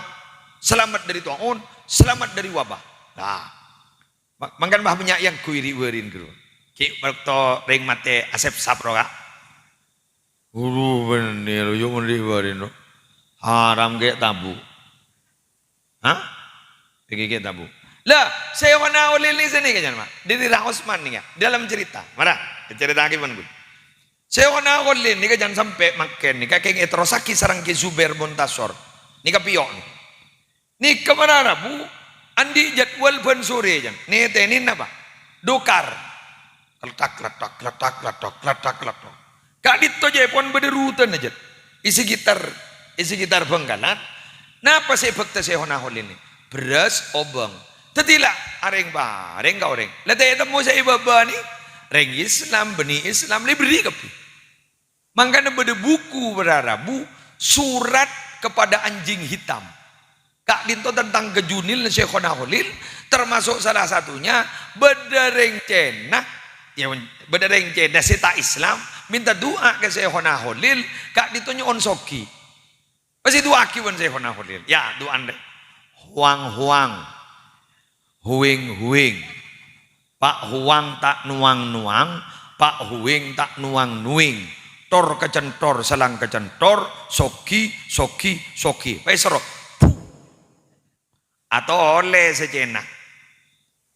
Selamat dari ta'un, selamat dari wabah. Nah, ma-, mangkèn bâ bânnya' èyangghuy è bâri'na, ghuru. Ghi' bâkto rèng matè asèp-sap rowa. Ghuru bânnè, ro, yu' mon è bâri'na, ro. Haram ghi' tabu. Hah? Pèghi' ghi' tabu. Lah, Syaikhona Khalil nèka sènèka, jân, Ma'. Dâri Ra Osman nèka, dalam cerita. Mara, ècarèta'aghi bân ghulâ. Syaikhona Khalil nèka jân sampè' mangkèn nèka kèng èterrossaghi sareng Kè Zubair Muntasor. Nèka pèyo' nèka. Nèka para rabu, andi' jadwal bân sorè, jân. Nètènè napa? Dokar. Kletak, kletak, kletak, kletak, kletak, kletak. Ka'dinto jâèpon bâdâ rutena, jân. È sekitar, è sekitar Bangkalan. Napa sè èbhâkta Syaikhona Khalil nèka? Bherrâs, obâng. Dâddhi la, arèng-parèng ka orèng. La ta' ètemmo sè èbâbâ nèka. Rèng Islam, bânnè Islam, la èberri' kabbhi. Mangkana bâdâ buku para rabu, Surat Kepada Anjing Hitam. Ka'dinto tentang kajunil Syaikhona Khalil, termasuk salah satunya bâdâ rèng Cèna, ya, bâdâ rèng Cèna sè ta' Islam, minta du'a ka Syaikhona Khalil, ka'dinto nyo'on soghi. Pas èdu'aaghi bân Syaikhona Khalil. Ya, du'ana rè. Huwang-huwang. Huwèng-huwèng. Pa' huwang ta' nowang-nowang, pa' huwèng ta' nowang-nowèng. Tor kacèntor, salang kacèntor, soghi, soghi, soghi. Pas èsoro. Atolè sè Cèna.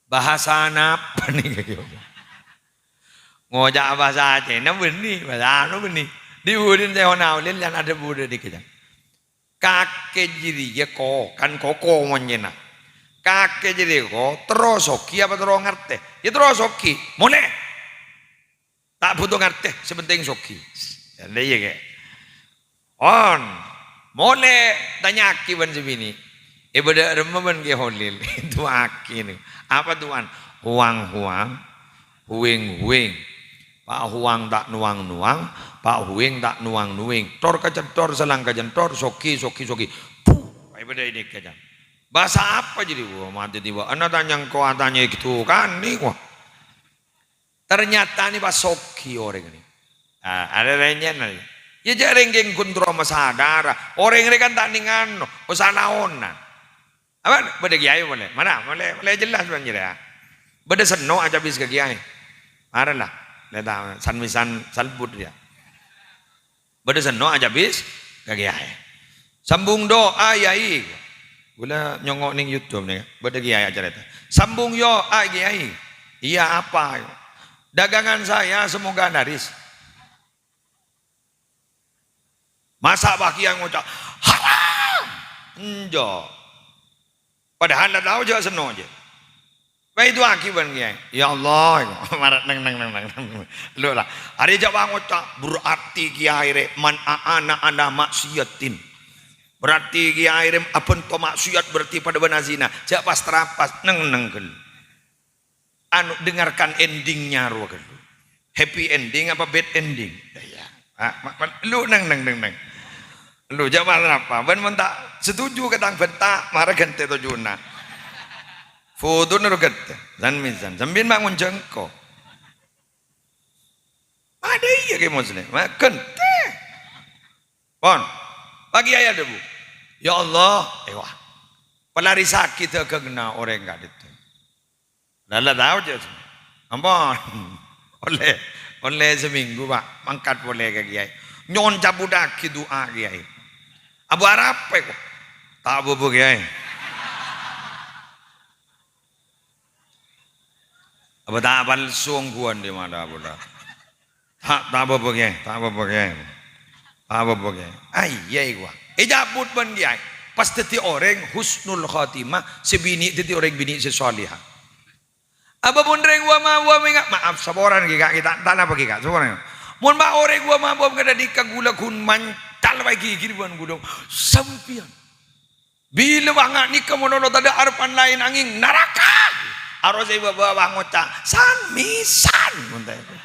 Bhâsa napa nèka? Ngoca' bhâsa Cèna bânnè, bhâsa anu bânnè. Dhi-budhina Syaikhona Khalil jân adhâbu dâ' nèka, jân. Kakè jârèya ko, kan koko mon Cèna. Kakè jârèya ko, terro soghi apa terro ngartè? Ya terro soghi. Molè. Ta' bhuto ngartè, sè pentèng soghi. Jâ' iyâ, Kè. On, molè tanya'aghi bân sè binè'. È bâdâ remma bân Kè Kholil. Du'aaghi nè. Apa du'ana? Huwang-huwang, huwèng-huwèng. Pa' huwang ta' nowang-nowang, pa' huwèng ta' nowang-nowèng. Tor kacèntor, salang kacèntor, soghi, soghi, soghi. Puh, è bâdâ è nèka, jân. Bhâsa apa jârèya? Wah, matè tiba. Ana tanya engko' atanya è ghâdhu kanè, wah. Ternyata nè pas soghi orèng nè. Ah, arè rènyèn arè. Yâ jâ' rèng kèng ghun terro masadara. Orèng rè kan ta' nèng ano, osalaona. Apa? Bâdâ kèyaè molè. Mana? Molè, molè jelas bân jârèya. Bâdâ senno' acabis ka kèyaè. Mara la. Lè ta' san-mèsan salbut yâ. Bâdâ senno' acabis ka kèyaè. Sambung doa, Yai. Ghulâ nyongngo' nèng YouTube nè, bâdâ kèyaè acarèta. Sambung doa, Kèyaè. Iya apa? Dagangan saya semoga laris. Masa' bâ kèyaè ngoca', "Haram!" Enjâ'. Padahal la tao jâ' senno' jâ'. Pas èdu'aaghi bân kèyaè. "Ya Allah," mara neng, neng, neng, neng, neng. Lo la. Arè jâ' bâ ngoca', "Berarti kèyaè rè man a'ana ala maksiyatin." Berarti kèyaè rè abhânto maksiat berarti padâ bân azina. Jâ' pas-trapas, neng, neng, ghâllu. Anu, dengarkan endingnya rowa ghâllu. Happy ending apa bad ending? Lah, iyâ. Ah, ma-, ma-, lu neng, neng, neng, neng. Lu jâ' pas-trapa. Bân mon ta' setuju ka tang bhânta, mara ghântè tojuna. Fotona ro ghântè. San-mèsan. Sampèyan ma' ngonjhâng ko. Ada iyâ Kè Muslim. Ma' ghântè. Pon. Bâgi ayat, Bu. Ya Allah, èwah. Palarisaghi dâgângnga orèng ka'dinto. Lah, la tao, jâ'. Ampon. Ollè, ollè samènggu, Pa'. Mangkat polè ka Kèyaè. Nyo'on cabudhâghi du'a Kèyaè. Abu arapa èko? Ta' apa-apa, Kèyaè. Apa ta' palsu ongghuwân dhi' mala, Abu, la? Ta', ta' apa-apa, Kèyaè. Ta' apa-apa, Kèyaè. Ta' apa-apa, Kèyaè. Ah, iyâ, èkowa. Ècabut bân Kèyaè. Pas dhâddhi orèng husnul khotimah, sè binè' dhâddhi orèng binè' sè shalihah. Apa mon rèng wa ma wa mènga-, maaf, saporana ghi, Ka', ghi, ta', ta' napa ghi, Ka', saporana. Mon ma' orèng wa ma wa mènga dhâddhi ka ghulâ ghun mancal waè ghighir bân ghulâ. Sampèyan. Bilâ bânga' nèka malolo tadâ' arebbhân laèn angèng naraka. Arapa sè bâ-, bâ-, bâ-, ngoca', "San-mèsan," mon ta' èko.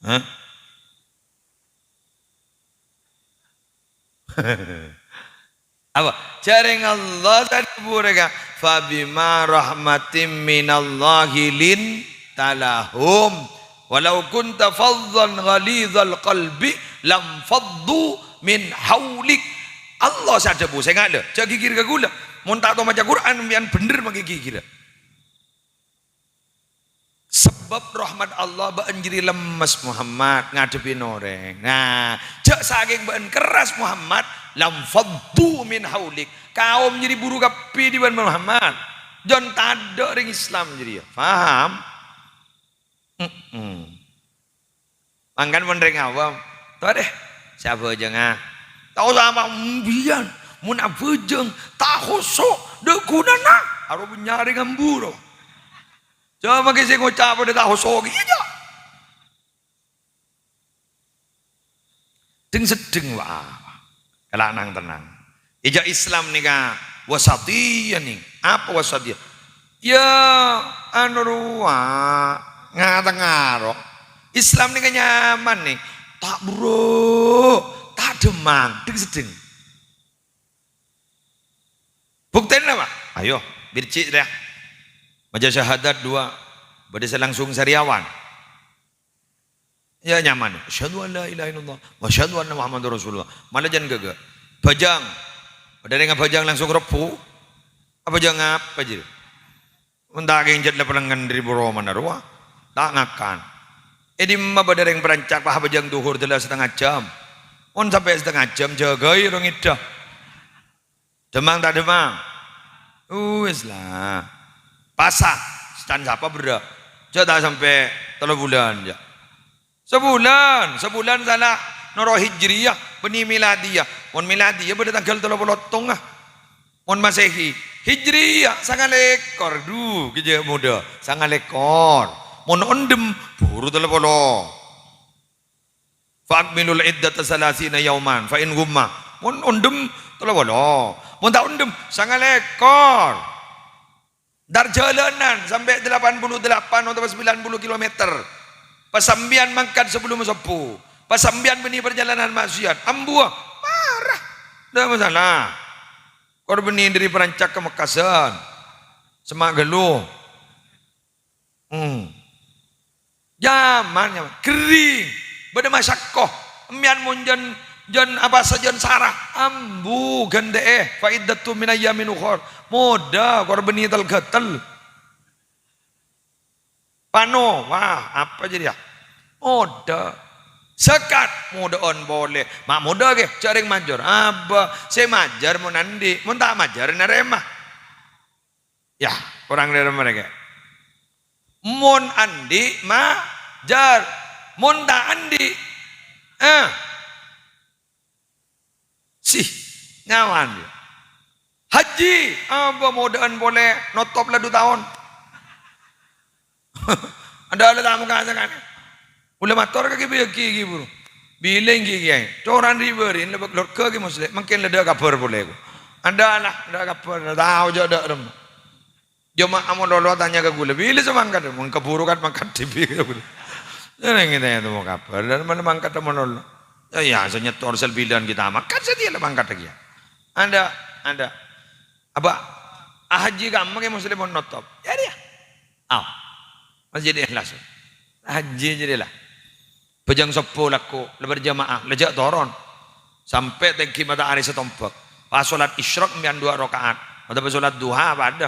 Hah? Apa? Jhâreng Allah tadâ' bhurâ ka, "Fabima rahmatim minallahi linta lahum, walau kunta fazzan ghalizal qalbi lamfaddu min haulik." Allah sè adhâbu, sènga' lho, jhâ' ghighir ka ghulâ. Mon ta' tao maca Qur'an, sampèyan bhender mangkè ghighirrâ. Sabâb rahmat Allah, bâ'na jârèya lemmes, Muhammad, ngadhebbhi orèng. Nah, jhâ' sakèng bâ'na kerras, Muhammad, lamfaddu min haulik. Kaom jârèya buru kabbhi dhi' bâ'na, Muhammad. Jhân tadâ' rèng Islam jârèya. Paham? Mm-mm. Mangkana mon rèng awam, "Torè, sè abhâjângnga." Ta' osa apa, "Embiyan, mon abhâjâng, ta' khoso', dâ' ghunana." Arowa nyarè ngambur. Coma ghi sè ngoca' padâ ta' khoso' ghi, iyâ, jâ'. Dheng-seddheng, wa. Kala nang-tennang. Iyâ, Islam nèka wasatiyah, nèng. Apa wasatiyah? Ya, anu rowa, nga-tengnga ro. Islam nèka nyaman, nèng. Ta' buruk, ta' dhemmang, dheng-seddheng. Buktèna apa? Ayo, birci' rèya. Maca syahadat dua, bâdâ sè langsung sariyawan. Ya, nyaman. Asyhadu an la ilaha illallah wa asyhadu anna Muhammadar Rasulullah. Mala jân ghâghâ. Bhâjâng. Bâdâ rèng abhâjâng langsung rebbhu. Abhâjâng apa, jârèya? Mon ta' kèng jhât la palengngen dâri buru romana rowa. Ta' ngakan. È dimma bâdâ rèng parancak pas abhâjâng dhuhur dâlla satengnga jam. Mon sampè' satengnga jam, jâgâi orèng èdhâ. Dhemmang ta' dhemmang? Uwis la. Pasa, can sapa berrâ'? Jhâ' ta' sampè' tello bulân, jâ'. Sabulân, sabulân sala noro' Hijriyah, bânnè Miladiyah. Mon Miladiyah bâdâ tangghâl tello polo sèttonga. Mon Masehi, Hijriyah, sangalèkor. Dhu, ghi jâ' modâ, sangalèkor. Mon ondhem, buru tello polo. "Fa akmilul iddata salasina yauman, fa in ghumma." Mon ondhem, tello polo. Mon ta' ondhem, sangalèkor. Entar jhâlânan sampè' dâlapan puluh dâlapan otabâ sabilan puluh kilometer. Pas sampèyan mangkat sabellumma sobbhu. Pas sampèyan bânnè parjhâlânan ma'siyat. Ambuwâ, mara. Enggak masalah. Kor bânnè dâri Parancak ka Mekkasân. Semma' ghâllu. Hmm. Nyaman, nyaman. Ghering. Bâdâ masyakkoh. Empèyan mon jân, jân apa sajân sara. Ambu, ghântè'è. Fa iddatun min ayyamin ukhar. Modâ, kor bânnè tel-ghâtel. Pano, wah, apa jârèya? Modâ. Zakat, modâ'ân polè. Ma' modâ, ghi, jhâ' rèng majâr. Abâ, sè majâr mon andi', mon ta' majâr, narèma. Ya, korang dâlem mereka. Mon andi', majâr. Mon ta' andi', eh. Sih, nyaman, ya. Haji, abâ modâ'ân polè notop la du taon. Adâ' la tamoy ka sakanè. Ghulâ mator ka Kè Bhâyâgi, Kè, buru. Bilâ èngghi, Kèyaè. Coran ri-bâri', la bâk lorga Kè Musleh. Mangkèn la dâ' kabhâr polè, ko. Adâ' la, dâ' kabhâr, la tao jâ' dâ' remma. Jemaah malolo atanya ka ghulâ, "Bilâ sè mangkat?" "Mon kabhuru kan mangkat dhibi'." Neng ngètè tamo kabhâr, dâri mana mangkat malolo. Ya, ya, sè nyetor sel bilân kita mangkat satèya la mangkat lagi ya. Anda, anda. Apa? Ah, haji kamma Kè Musleh mon notop. Ya, dia. Aw. Masjid Ikhlas. Haji jadi lah. Bhâjâng sobbhu lako, la berjamaah, la jâ' toron. Sampè' tèngghi matahari satombâk. Pas solat isyraq empèyan duwâ' raka'at. Otabâ salat duha padâ,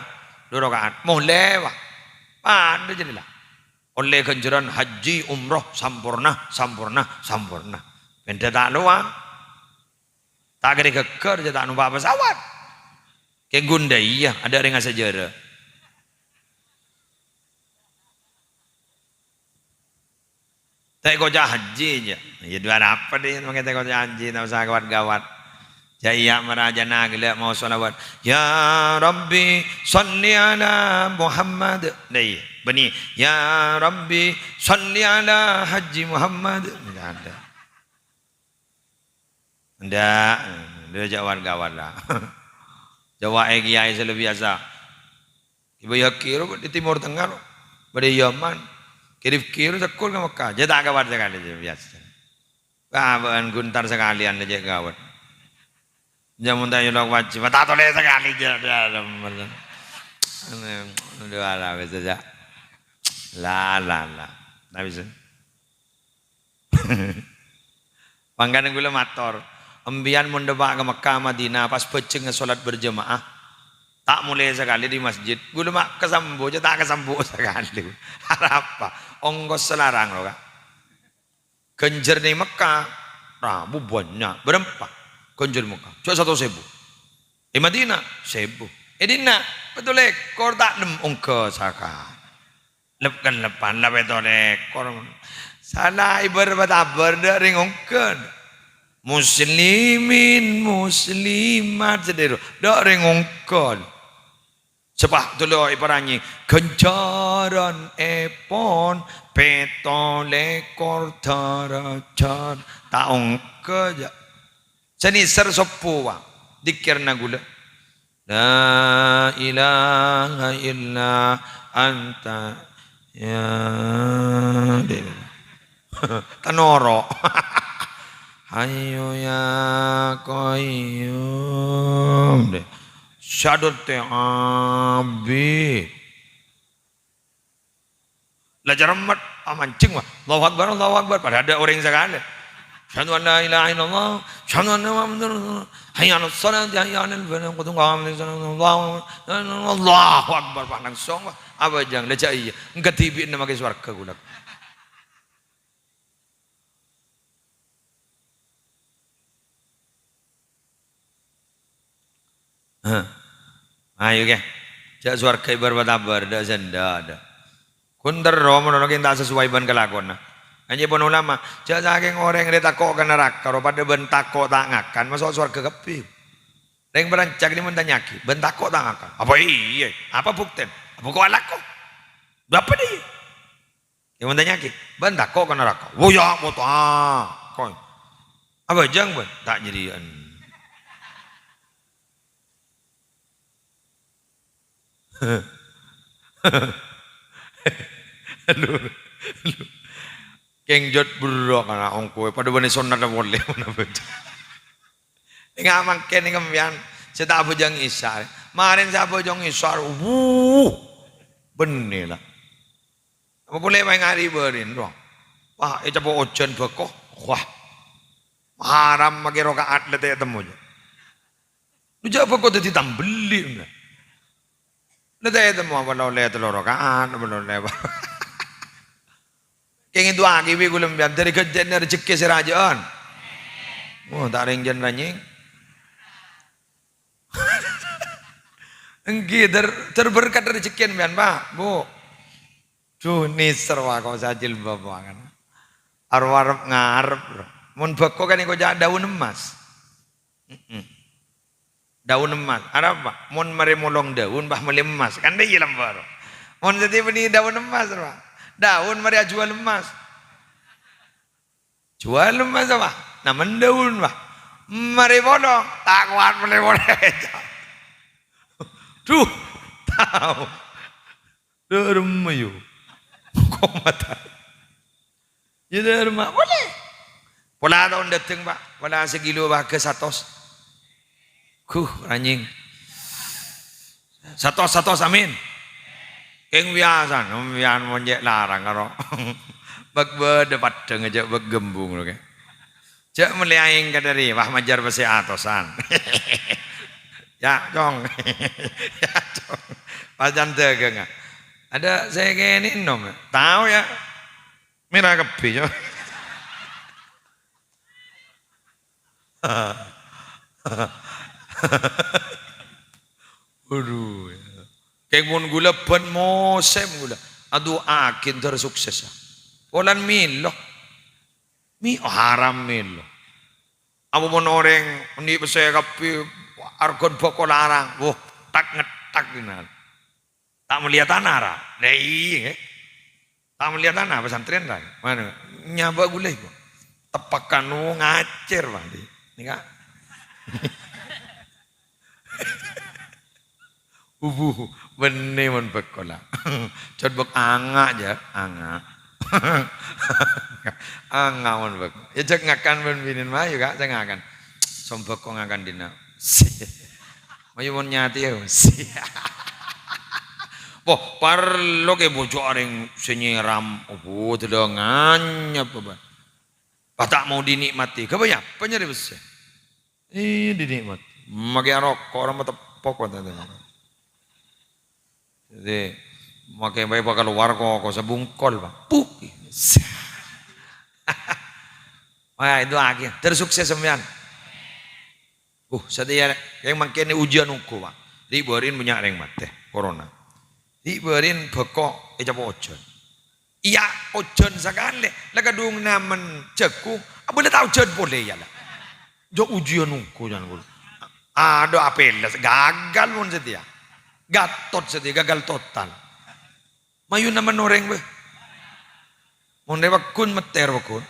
du raka'at. Molè, wa. Padâ jârèya la. Ollè ghânjhârân haji umroh samporna, samporna, samporna. Bhendhâ ta' lowang. Ta' kèra ghâggâr, jâ' ta' nompa' pesawat. Kèng ghun dâ' iyâ, adâ' rèng asajârâ. Ta' èkoca' haji, jâ'. Iyâ, dua apa deh, mangkè ta' èkoca' haji, ta' osa gawat-gawat. Jâ' iyâ marajâna ghellâ' maos shalawat. "Ya Rabbi, shalli ala Muhammad." Dâ' iyâ, bânnè. "Ya Rabbi, shalli ala Haji Muhammad." Enggak ada. Endak, dâ' jâ' gawat-gawat la. Jâ' wa' è kèyaè sè luar biasa. Kèbâ Yakiro di Timur Tengah, bâdâ è Yaman. Kèri-kèri sekkol ka Mekkah. Jâ' ta' gawat sakalè, jâ' biasa. Kabâ'ân ghun tar sakalèyan, jâ' gawat. Jâ' mon ta' èolok wajib, ta' tolè sakalè, jâ', jâ', jâ'. Aduh, ala, bisa, jâ'. La, la, la. Ta' bisa. Mangkana kaulâ mator, empèyan mon dâpa' ka Mekkah, Madinah, pas bhâjhengnga sholat berjamaah, ta' molè sakalè di masjid. Kaulâ ma' kasambu, jâ' ta' kasambu sakalè. Arapa? Ongkos salarang, lo, Ka'. Ghânjhârânna è Mekkah, rabu bânnya'. Bârâmpa ghânjhârân Mekkah? Jâ' satos èbu. È Madinah, sèbu. È dinna', pètto lèkor ta' nem ongghâ sakalè. Lep-kellepan la pètto lèkor. Sala èbâr-bâtabâr dâ' rèng ongghâ. Muslimin, muslimat, sadhâjâ dâ' rèng ongghâ. Sapa dulu èparèngè ghânjhârân èpon pètto lèkor dârâjât. Ta' ongghâ, jâ'. Sè nèser soppo, wa, dzikirna kaulâ. La ilaha illa anta ya. Tanoro. Hayyu ya qayyum. Syahadat abit. La cermet, ah, mancing, wa. Allahu Akbar, Allahu Akbar. Padahal adâ' orèng sakalè. Asyhadu an la ilaha illallah, asyhadu anna Muhammadar Rasulullah. Hayya 'alas shalah, hayya 'alal falah, qad qamatis shalah, Allahu Akbar. Allahu Akbar, wa, langsung, wa. Abhâjâng, la jâ' iyâ. Engghâ dhibi'na makè sowarghâ kaulâ. Hah. Ayo, kè. Jâ' sowarghâ èbâr-bâtabâr, dâ' sènda', dâ'. Ghun terro mon kèng ta' sesuai bân kalakowanna. Anjâ' pon ulama, jâ' sakèng orèng rè tako' ka naraka, ro padâ bân tako' ta' ngakan, maso' sowarghâ kabbhi. Rèng parancak nè mon tanya'aghi, "Bân tako' ta' ngakan?" Apa iyâ? Apa buktèna? Apa kok alako? Bâ apa dâ' iyâ? Kèng mon tanya'aghi, "Bân tako' ka naraka?" "Wo, ya, mo tako'." Abhâjâng, bân? Ta' jârèyan. Aduh, aduh. Kèng jhât berrâ' kana' ongkoè, padâ bânnè sonnat polè, mon abhâjâng. Enga' mangkèn, enga' empèyan, sè ta' abhâjâng Isya. Marèn sè abhâjâng Isya, wuh, bânnè la. Apa polè maèngari bâri'na, rowa. Wah, ècapo' ojhân bhâko. Wah. Haram makè raka'at la ta' ètemmo, jâ'. Lu jâ' bhâko dhâddhi tambelli', enggak. La ta' ètemmo apa la ollè tello raka'at, apa la ollè apa. Kèng èdu'aaghi bi' kaulâ empèyan, dâri ghâjâna rejhekkè sè rajâ'ân. Wah, ta' rèng jân ranyèng. Èngghi, ter-, terberkat rejhekkèna empèyan, Pak, Bu. Duh, nèser wa kok sajilbab wa kan. Aro arep ngarep, bro. Mon bhâko kan èkoca' daun emas. Mm-mm. Daun emas. Arapa? Mon marè molong daun, bâh mellè emas. Kan dâ' iyâ lambâ', bro. Mon dhâddhi bânnè daun emas, bro. Daun marè ajhuwâl emas. Jhuwâl emas apa? Namen daun, bâh. Marè polong, ta' kowat mellè polè. Duh, tao. Dâremma, yu. Kok mata. Iyâ, dâremma. Polè. Pola taon dâteng, Pak. Pola sakilo bâgâ satos. Huh, ranyèng. Satos, satos, amin. Kèng biyasana, biyan mon cè' larang karo bâk bâdâ paddhâng jâ' bâk gembung lo, kè. Jâ' mellè aèng ka dâri, wah, majâr pèssè atosan. Ya, Cong. Ya, Cong. Pacan dâgângnga. Ada saya kayak ini, nom. Tahu ya? Mèra kabbhi, Cong. Waduh, ya. Kèng mon ghulâ bân mosèm ghulâ. Adu'aaghi èntar sukses, ya. Polana mèlo. Mi-, haram mèlo. Apa mon orèng andi' pèssè kabbhi, arghâna bhâko larang. Wah, tak-ngettak dinah. Ta' mellèya tana, ra? Lah, iyâ, ngghi. Ta' mellèya tana, pesantren, ra? Mana? Nyabâ' ghulâ, kok. Teppekan, oh, ngacèr, Pak, di. Nèka. Ubu, bânnè mon bhâko, la. Jhât bhâk anga', jhâ', anga'. Anga' mon bhâko. Ya, jhâ' ngakan bân binèn mayu, Ka', jhâ' ngakan. Sombhâko ngakan dinna'. Mayu mon nyatè, ya. Wah, parlo kè bojhuk orèng sè nyèram. Oh, dâlâ nganyep, Pak. Pas ta' mau dinikmati. Ghâbây apa nyarè pèssè? Eh, dinikmati. Makè aroko', orèng mateppo', kok, ta', ta'. Jadi, makè bhâi bhâkal lowar koko sabungkol, Pak. Puh. Wah, itu akhir. Tersukses sampèyan. Uh, satèya, kèng mangkèn ujian ongghu, Pak. Ri'-bâri'na bânnya' rèng matè, corona. Ri'-bâri'na bhâko ècapo' ojhân. Iyâ, ojhân sakalè, la kadhung namen jhâghung, abâ' la ta' ojhân polè, iyâ, la. Jhâ' ujian ongghu, can, ghulâ. Adhu, apèlès, gagal mon satèya. Gatot satèya, gagal total. Mayu namen orèng, bâh. Mon rè pagghun, mètter pagghun.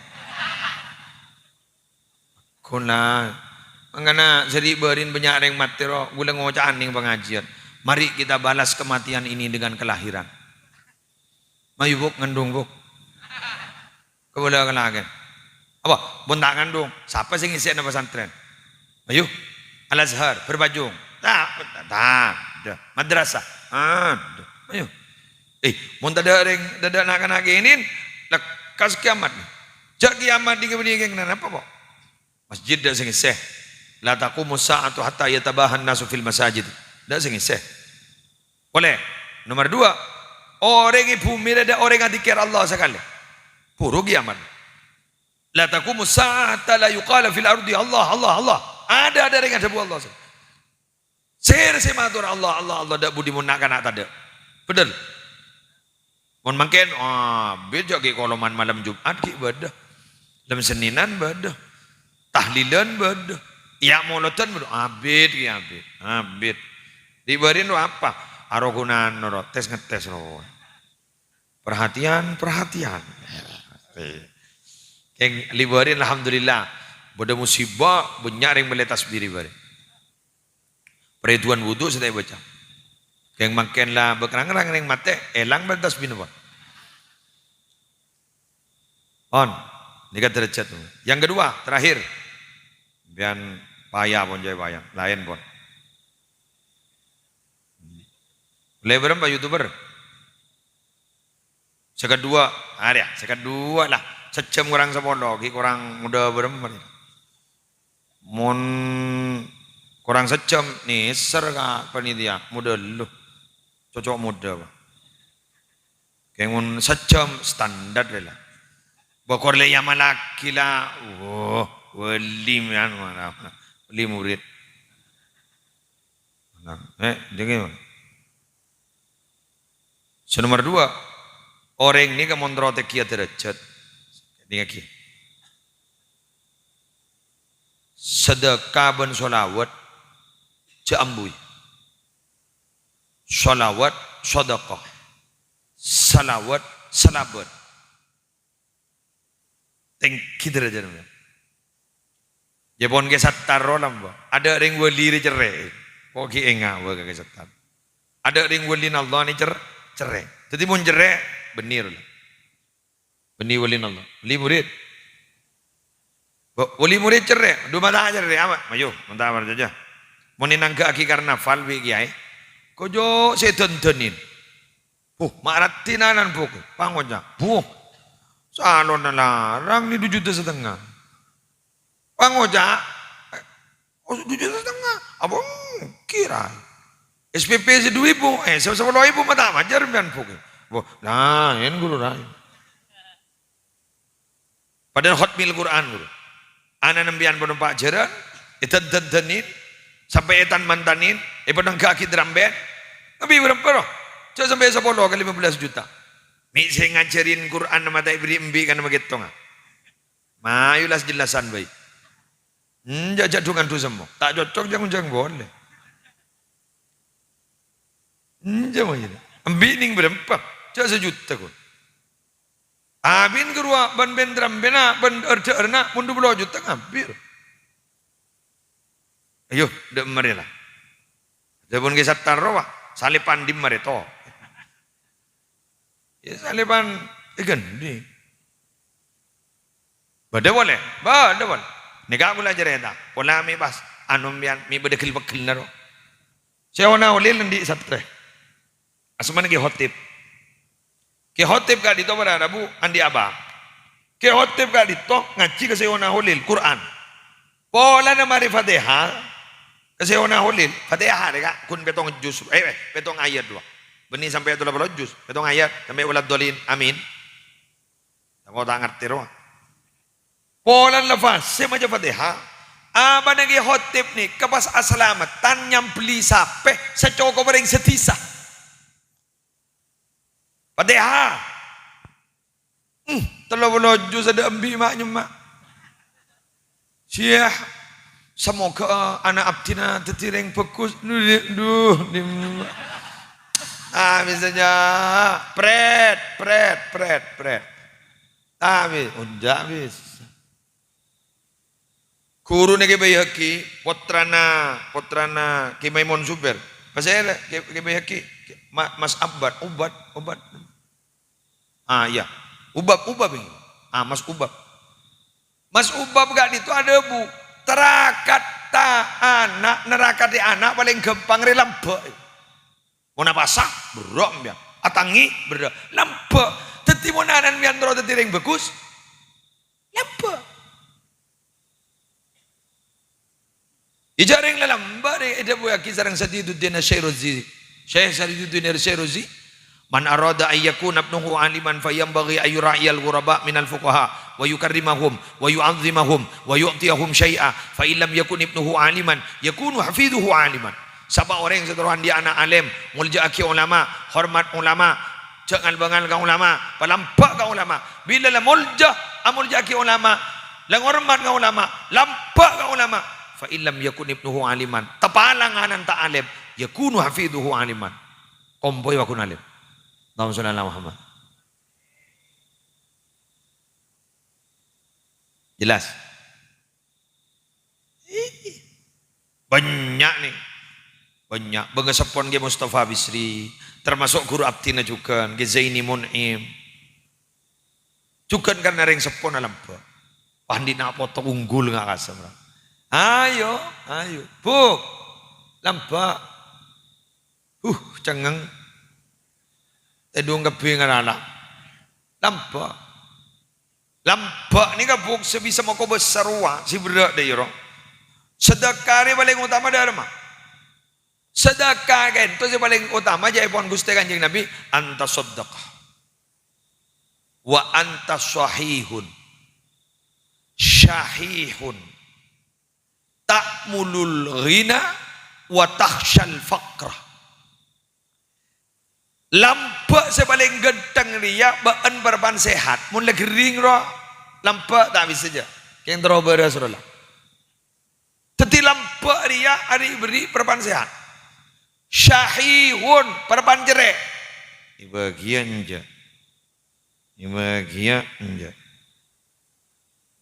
Ghun la, mangkana sè ri'-bâri'na bânnya' rèng matè ro, ghulâ ngoca' anèng pangajiyân. Mari kita balas kematian ini dengan kelahiran. Mayu, Bu', ngandung, Bu'. Kabâlâ ka lakè. Apa? Mon ta' ngandung, sapa sè ngèssèna pesantren? Mayu. Al-Azhar, Bârbâjung. Ta', ta', ta', madrasah. Adhu, mayu. Eh, mon tadâ' rèng, tadâ' na'-kana' kènè'en, lekkas kiamat. Jhâ' kiamat dhi-, dhi-, dhi-, napa, kok? Masjid dâ' sè ngèssè. "La taqumus sa'atu hatta yatabahan nasu fil masajid." Dâ' sè ngèssè. Polè. Nomor dua, orèng è bhumè rèya tadâ' orèng adzikir Allah sakalè. Buru kiamat. "La taqumus sa'atu la yuqala fil ardi Allah, Allah, Allah." Adâ', adâ' orèng adhâbu Allah. Sèra sè mator Allah, Allah, Allah, dâ' budi mon na'-kana' tadâ'. Bhender. Mon mangkèn, abit jhâ' ghi' koloman malem Jum'at ghi' bâdâ. Lem Sennènan bâdâ. Tahlilan bâdâ. Iyâ, molodhân bâdâ. Abit ghi' abit. Abit. Ri'-bâri'na ro apa? Aro ghunana ro, tes-ngetes ro. Perhatian, perhatian. Kèng ri'-bâri'na, alhamdulillah. Bâdâ musibah, bânnya' rèng mellè tasbih ri'-bâri'. Parèduwân wudu sè ta' èbâca. Kèng mangkèn la bâ' rang-rang rèng matè, èlang bân tasbihna, pon. Pon. Nèka derajat. Yang kedua, terakhir. Sampèyan paya, pon, jhâ' paya. Laèn, pon. Lè bârâmpa YouTuber? Sè kedua, arèya, sè kedua lah. Sajjhâm korang sapolo, ghi' korang modâ bârâmpa nèka. Mon korang sajjhâm, nèser ka panitia, modâ lu. Cocok modâ, Pak. Kèng mon sajjhâm, standar rè la. Bâ' kor lè èamallaghi la, woh, wali mèyan mara, wali murid. Nah, eh, jâgâ, Pak. Sè nomer dua, orèng nèka mon terro tèngghi derajat. Dingngaghi. Sedekah bân sholawat jhâ' ambuy. Sholawat, sedekah. Sholawat, salabat. Tèngghi derajat. Jhâ' pon Kè Sattar ro lambâ'. Adâ' rèng wali rè cerrè'. Kok ghi' enga' bâ' ka Kè Sattar. Adâ' rèng walina Allah nè cer-, cerrè'. Dhâddhi mon cerrè', bânnè ro la. Bânnè walina Allah. Wali murid. Bo-, wali murid cerrè'. Dhu mata cerrè', apa? Mayu, menta parcajâ. Mon ènangghâ'aghi karnaval bi' kèyaè. Kojhâ' sè dândânin. Buh, ma' raddhina nan buh, pangoca'. Buh, salonna larang nè du juta satengnga. Pangoca', eh, oh, du juta satengnga. Apa mungkin? Iyâ, Ray. S P P sè du èbu, eh, sè sapolo èbu ma' ta' majâr sampèyan, Bu'. Wah, laèn, Ghuru, Ray. Padahal khotmil Qur'an, Ghuru. Ana'na sampèyan padâ pajhârân, èdhân-dhândhânin, sampè' ètan-mantanin, èpanèngghâ'aghi drum band. Ngabbi bârâmpa, ro? Jhâ' sampè' sapolo ka lima belas juta. Mè' sè ngajhârin Qur'an ma' ta' èberri' embi' ka ma' ghettongnga. Mayu las-jellasan bhâi. Enjâ', jhâ' du-ngandu semmo. Ta' cocok jhâng-onjhâng polè. Enjâ', mayu. Embi' nèng bârâmpa? Jhâ' sajuta, ko. Abin karowa bân band drum band-a, bân dhâ'-dhâ'ârna, mon du polo juta ngabbi, ro. Ayo, dâ' marè, la. Dhâbuna Kè Sattar rowa, salèpan dimma rèto. Iyâ, salèpan èghândhi. Bâdâ polè, bâdâ polè. Nèka kaulâ carèta. Pola mè' pas, anu, sampèyan, mè' bâdâ ghel-pegghellâ, ro. Sèyona Holil andi' satrè. Asmana Kè Khotib. Kè Khotib ka'dinto para rabu andi' abâ'. Kè Khotib ka'dinto ngajhi ka Sèyona Holil Qur'an. Polana marè Fatèha, ka Sèyona Holil, Fatèha rè, Ka', ghun pètto juz, eh, eh, pètto ayat, rowa. Bânnè sampè' tello polo juz, pètto ayat, sampè' waladhdhallin, amin. Engko' ta' ngartè, rowa. Polana la fasè maca Fatèha, abâ'na Kè Khotib nèka pas asalameddhân nyambelli sapè sacokop orèng sadhisa. Fatèha. Hmm, tello polo juz adâ' embi' ma' nyemma'. Syekh, semoga ana' abdhina dhâddhi rèng bhâghus. Duh, duh, dim-, ah, bisa nya. Pret, pret, pret, pret. Tapi, enjâ' bisa. Ghuruna Kè Baihaqi, pottrana, pottrana Kè Maimun Zubair. Pasèra Kè, Kè Baihaqi? Ma-, Mas Abbad, Ubad, Ubad. Ah, iyâ. Ubab, Ubab ini. Ah, Mas Ubab. Mas Ubab ka'dinto adhâbu, "Tarakatta ana', narakadhi ana' palèng ghâmpang rè lambâ'." Mon apasa, berrâ' sampèyan. Atangngè, berrâ'. Lambâ'. Dhâddhi mon ana'na sampèyan terro dhâddhi rèng bhâghus, lambâ'. Iyâ, jhâ' rèng lalambâ' rè èdhâbuwaghi sareng Sadiduddin Asy-Syairazi. Syekh Sadiduddin Asy-Syairazi, "Man arada an yakuna ibnuhu aliman fa yanbaghi an yura'iyal ghuraba minal fuqaha wa yukarrimahum wa yu'azzimahum wa yu'tiyahum syai'a, fa in lam yakun ibnuhu aliman yakunu hafiduhu aliman." Sapa orèng sè terro andi' ana' alèm, molja'aghi ulama, hormat ulama, jhâ' ngal-bângal ka ulama, palambâ' ka ulama. Bilâ la molja, amolja'aghi ulama, la ngormat ka ulama, lambâ' ka ulama. Fa in lam yakun ibnuhu aliman, tapalang ana'na ta' alèm, yakunu hafiduhu aliman. Kompoy wa kun alèm. Allahumma shalli ala Muhammad. Jelas? Bânnya' nè. Bânnya'. Bângaseppon Kè Mustafa Bisri, termasuk ghuru abdhina jhughân, Kè Zaini Mun'im. Jhughân karna rèng seppona lambâ'. Wah, andi'na poto unggul nga' kasem, ra. Ayo, ayo. Bu, lambâ'. Huh, cengngeng. Tèdung kabbhi ngarana. Lambâ'. Lambâ' nèka, Bu', sè bisa makobâsa rowa, sè berrâ' dâ' iyâ, ro. Sedekah rè palèng otama dâ' remma. Sedekah ka'dinto sè palèng otama, ca'èpon Ghustè Kanjeng Nabi, "Anta saddaqa. Wa anta sahihun. Syahihun. Ta'mulul ghina wa takhsyal faqra." Lambâ' sè palèng ghântheng rèya bâ'ân parappa'na sehat. Mon la ghering, ro, lambâ' ta' bisa jâ. Kèng terro bârâs, ro, la. Dhâddhi lambâ' rèya arè èberri' parappa'na sehat. Syahihun, parappa'na cerrè'. Èbâghiyâ enjâ'. Èbâghiyâ enjâ'.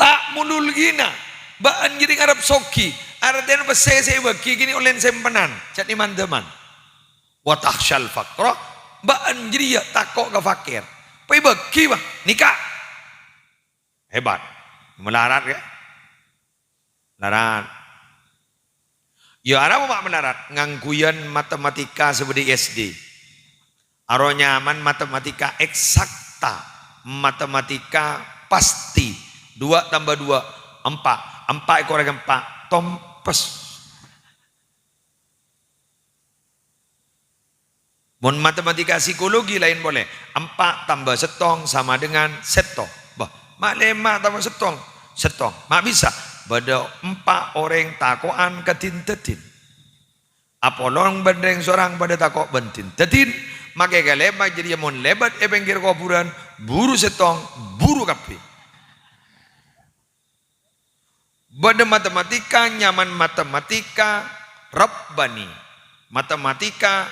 Ta'mulul ghina, bâ'ân jârèya ngarep sogi, artèna pèssè sè èbâghi kènè' ollèna sèmpenan, ca'na man-dhâman. Wa takhsyal faqra, bâ'ân jârèya tako' ka fakèr. Pas èbâghi, bâ, nèka. Hebat. Malarat, ya? Malarat. Ya, arapa malarat? Ngangghuyan matematika sè bâdâ è S D. Aro nyaman matematika eksakta, matematika pasti. Dua tambah dua, empat. Empat èkorèng empat, tompes. Mon matematika psikologi laèn polè, empa' tamba settong sama dengan settong. Bâh, ma' lèma' tamba settong? Settong. Ma' bisa? Bâdâ empa' orèng tako'an ka din-dâddin. Apolong bân rèng sorang padâ tako' bân din-dâddin, makè kalèma jârèya mon lèbât è pèngghir kobhurân, buru settong, buru kabbhi. Bâdâ matematika nyamana matematika Rabbani, matematika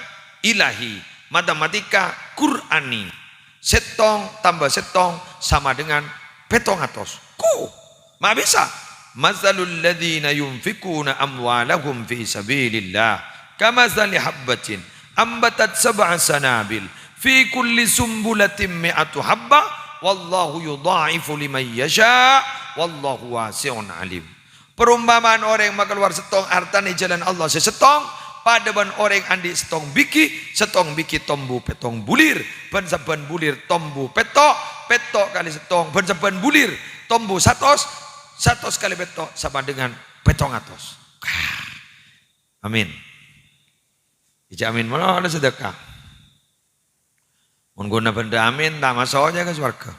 ilahi, matematika Qur'ani. Settong tamba settong sama dengan pèttong atos. Ku, ma' bisa? "Matsalul ladzina yunfiquna amwalahum fi sabilillah, kamatsali habbatin ambatat sab'a sanabil, fi kulli sumbulatin mi'atu habbah, wallahu yudha'ifu liman yasha', wallahu wasi'un alim." Parompama'an orèng makalowar settong artana è jhâlân Allah sè settong, padâ bân orèng andi' settong bighi, settong bighi tombu pèttong bulir, bân sabbhân bulir tombu pètto', pètto' kalè settong, bân sabbhân bulir tombu satos, satos kalè pètto' sama dengan pèttong atos. Amin. Ija amin, molo ada sedekah. Mon ghuna bhendhâ amin, ta' maso' jâ ka sowarghâ.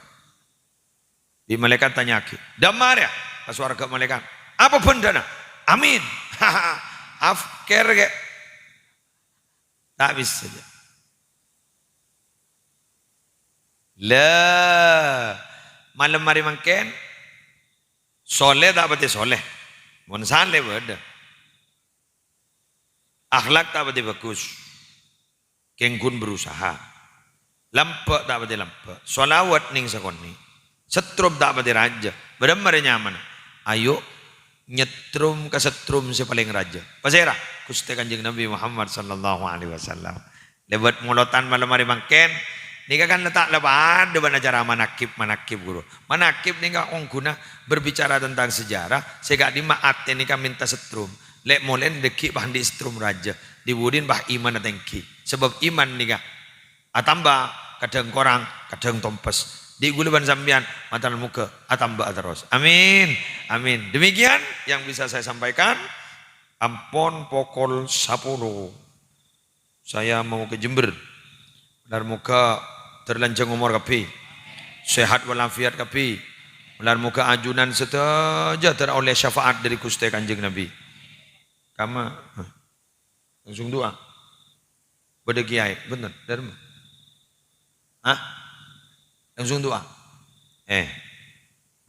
Bi' malaèkat tanya'aghi, "Dâmma rèya?" Ka sowarghâ malaèkat, "Apa bhendhâna?" "Amin." Afkèr kè. Ta' bisa jâ. La, malem arè mangkèn, solè ta' patè solè? Mon salè bâdâ. Akhlak ta' patè bhâghus. Kèng ghun berusaha. Lambâ' ta' patè lambâ'. Shalawat nèng sakonè'. Setrum ta' patè rajâ. Bârâmma rè nyamana? Ayo nyetrum ka setrum sè palèng rajâ. Pasèra? Ghustè Kanjeng Nabi Muhammad sallallahu alaihi wasallam. Lèbât molodhân malem arè mangkèn, nèka kan ta' la padâ bân acara manakib-manakib, Ghuru. Manakib nèka ongghuna berbicara tentang sejarah, sè ka'dimma atè nèka mènta setrum. Lè' molè dhâggi' pas andi' setrum rajâ, dhi-budhina pas imanna tèngghi. Sabâb iman nèka atamba, kadhâng korang, kadhâng tompes. Dhi' ghulâ bân sampèyan, mator moghâ atamba'a terros. Amin. Amin. Demikian yang bisa saya sampaikan. Ampon pokol sapolo. Saya mau ke Jember. Malar moghâ dâr lanjhâng omor kabbhi. Sehat walafiat kabbhi. Malar moghâ ajunan sadhâjâ dâr ollè syafaat dâri Ghustè Kanjeng Nabi. Kama. Langsung du'a. Bâdâ kiyaè, bhunten, dâremma. Hah? Langsung du'a. Eh.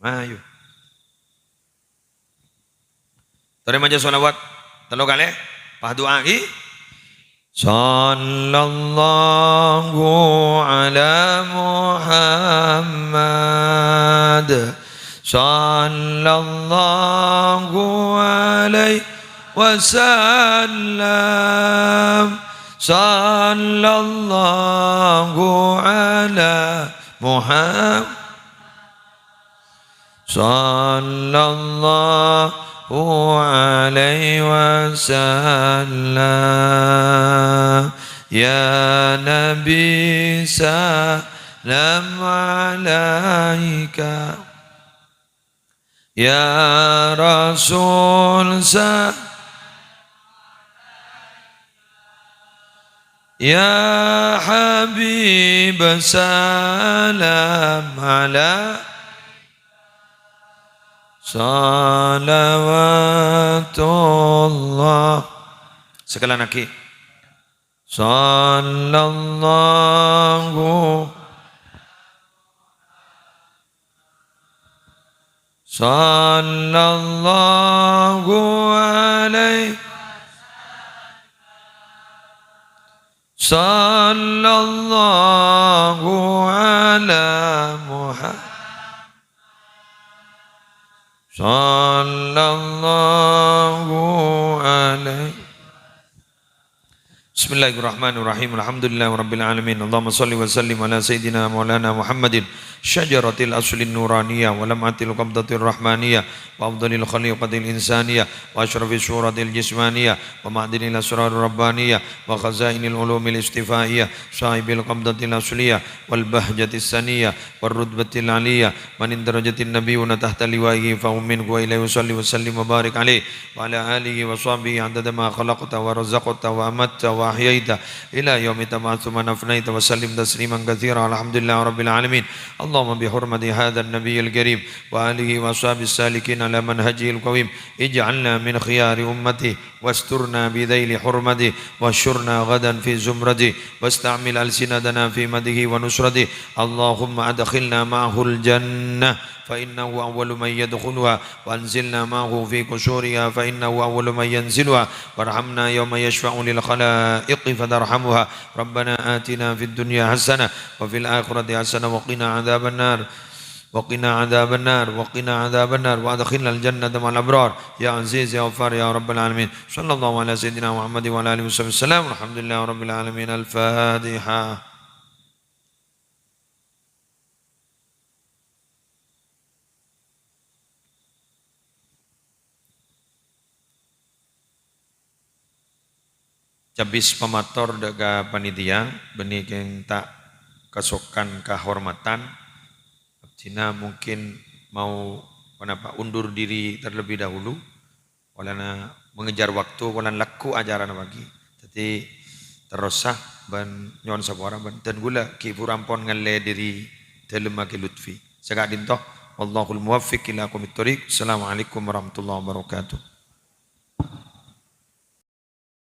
Mayu. Torè maca shalawat tello kalè, pas du'aaghi. Sallallahu ala Muhammad. Sallallahu alaihi wasallam. Sallallahu ala Muhammad. Sallallahu alaihi wasallam. Ya Nabi, salam alaika. Ya Rasul, sa-, Ya Habib, salam ala-, salawatullah. Sekali lagi. Sallallahu Sallallahu alaihi, sallallahu ala Muhammad, sallallahu alaihi. Bismillahirrahmanirrahim. Alhamdulillahirabbil alamin. Allahumma shalli wa sallim ala sayyidina maulana Muhammadin شجرة الأصل النورانية ولمعة القبضة الرحمانية وأفضل الخليقة الإنسانية وأشرف الصورة الجسمانية ومعدن الأسرار الربانية وخزائن العلوم الاصطفائية صاحب القبضة الأصلية والبهجة السنية والرتبة العلية من اندرجت النبيون تحت لوائه فهم منه وإليه. وصل وسلم وبارك عليه وعلى آله وصحبه عدد ما خلقت ورزقت وأمت وأحييت إلى يوم تبعث من أفنيت وسلم تسليما كثيرا. الحمد لله رب العالمين. اللهم بحرمة هذا النبي الكريم وآله وأصحابه السالكين على منهجه القويم اجعلنا من خيار أمته واسترنا بذيل حرمته واحشرنا غدا في زمرته واستعمل ألسنتنا في مدحه ونصرته. اللهم أدخلنا معه الجنة فإنه أول من يدخلها وأنزلنا معه في قصورها فإنه أول من ينزلها وارحمنا يوم يشفع للخلائق فترحمها. ربنا آتنا في الدنيا حسنة وفي الآخرة حسنة وقنا عذاب النار. وقنا عذاب النار، وقنا عذاب النار، وأدخلنا الجنة مع الأبرار، يا عزيز يا غفار يا رب العالمين. صلى الله على سيدنا محمد وعلى آله وصحبه وسلم. الحمد لله رب العالمين. الفاتحة. Cabis pamator dâ' ka panitia, bânnè kèng ta' kasokan kahormatan. Abdhina mungkin mau, ponapa, undur diri terlebih dahulu, polana mengejar waktu, polana lagghu' acarana pagi. Dhâddhi, terrosa bân nyo'on sapora bân, dân kaulâ ghi' bhuru ampon ngallè dâri dâlemma Kè Lutfi. Saka'dinto, wallahul muwaffiq ila aqwamit thoriq. Assalamualaikum warahmatullahi wabarakatuh.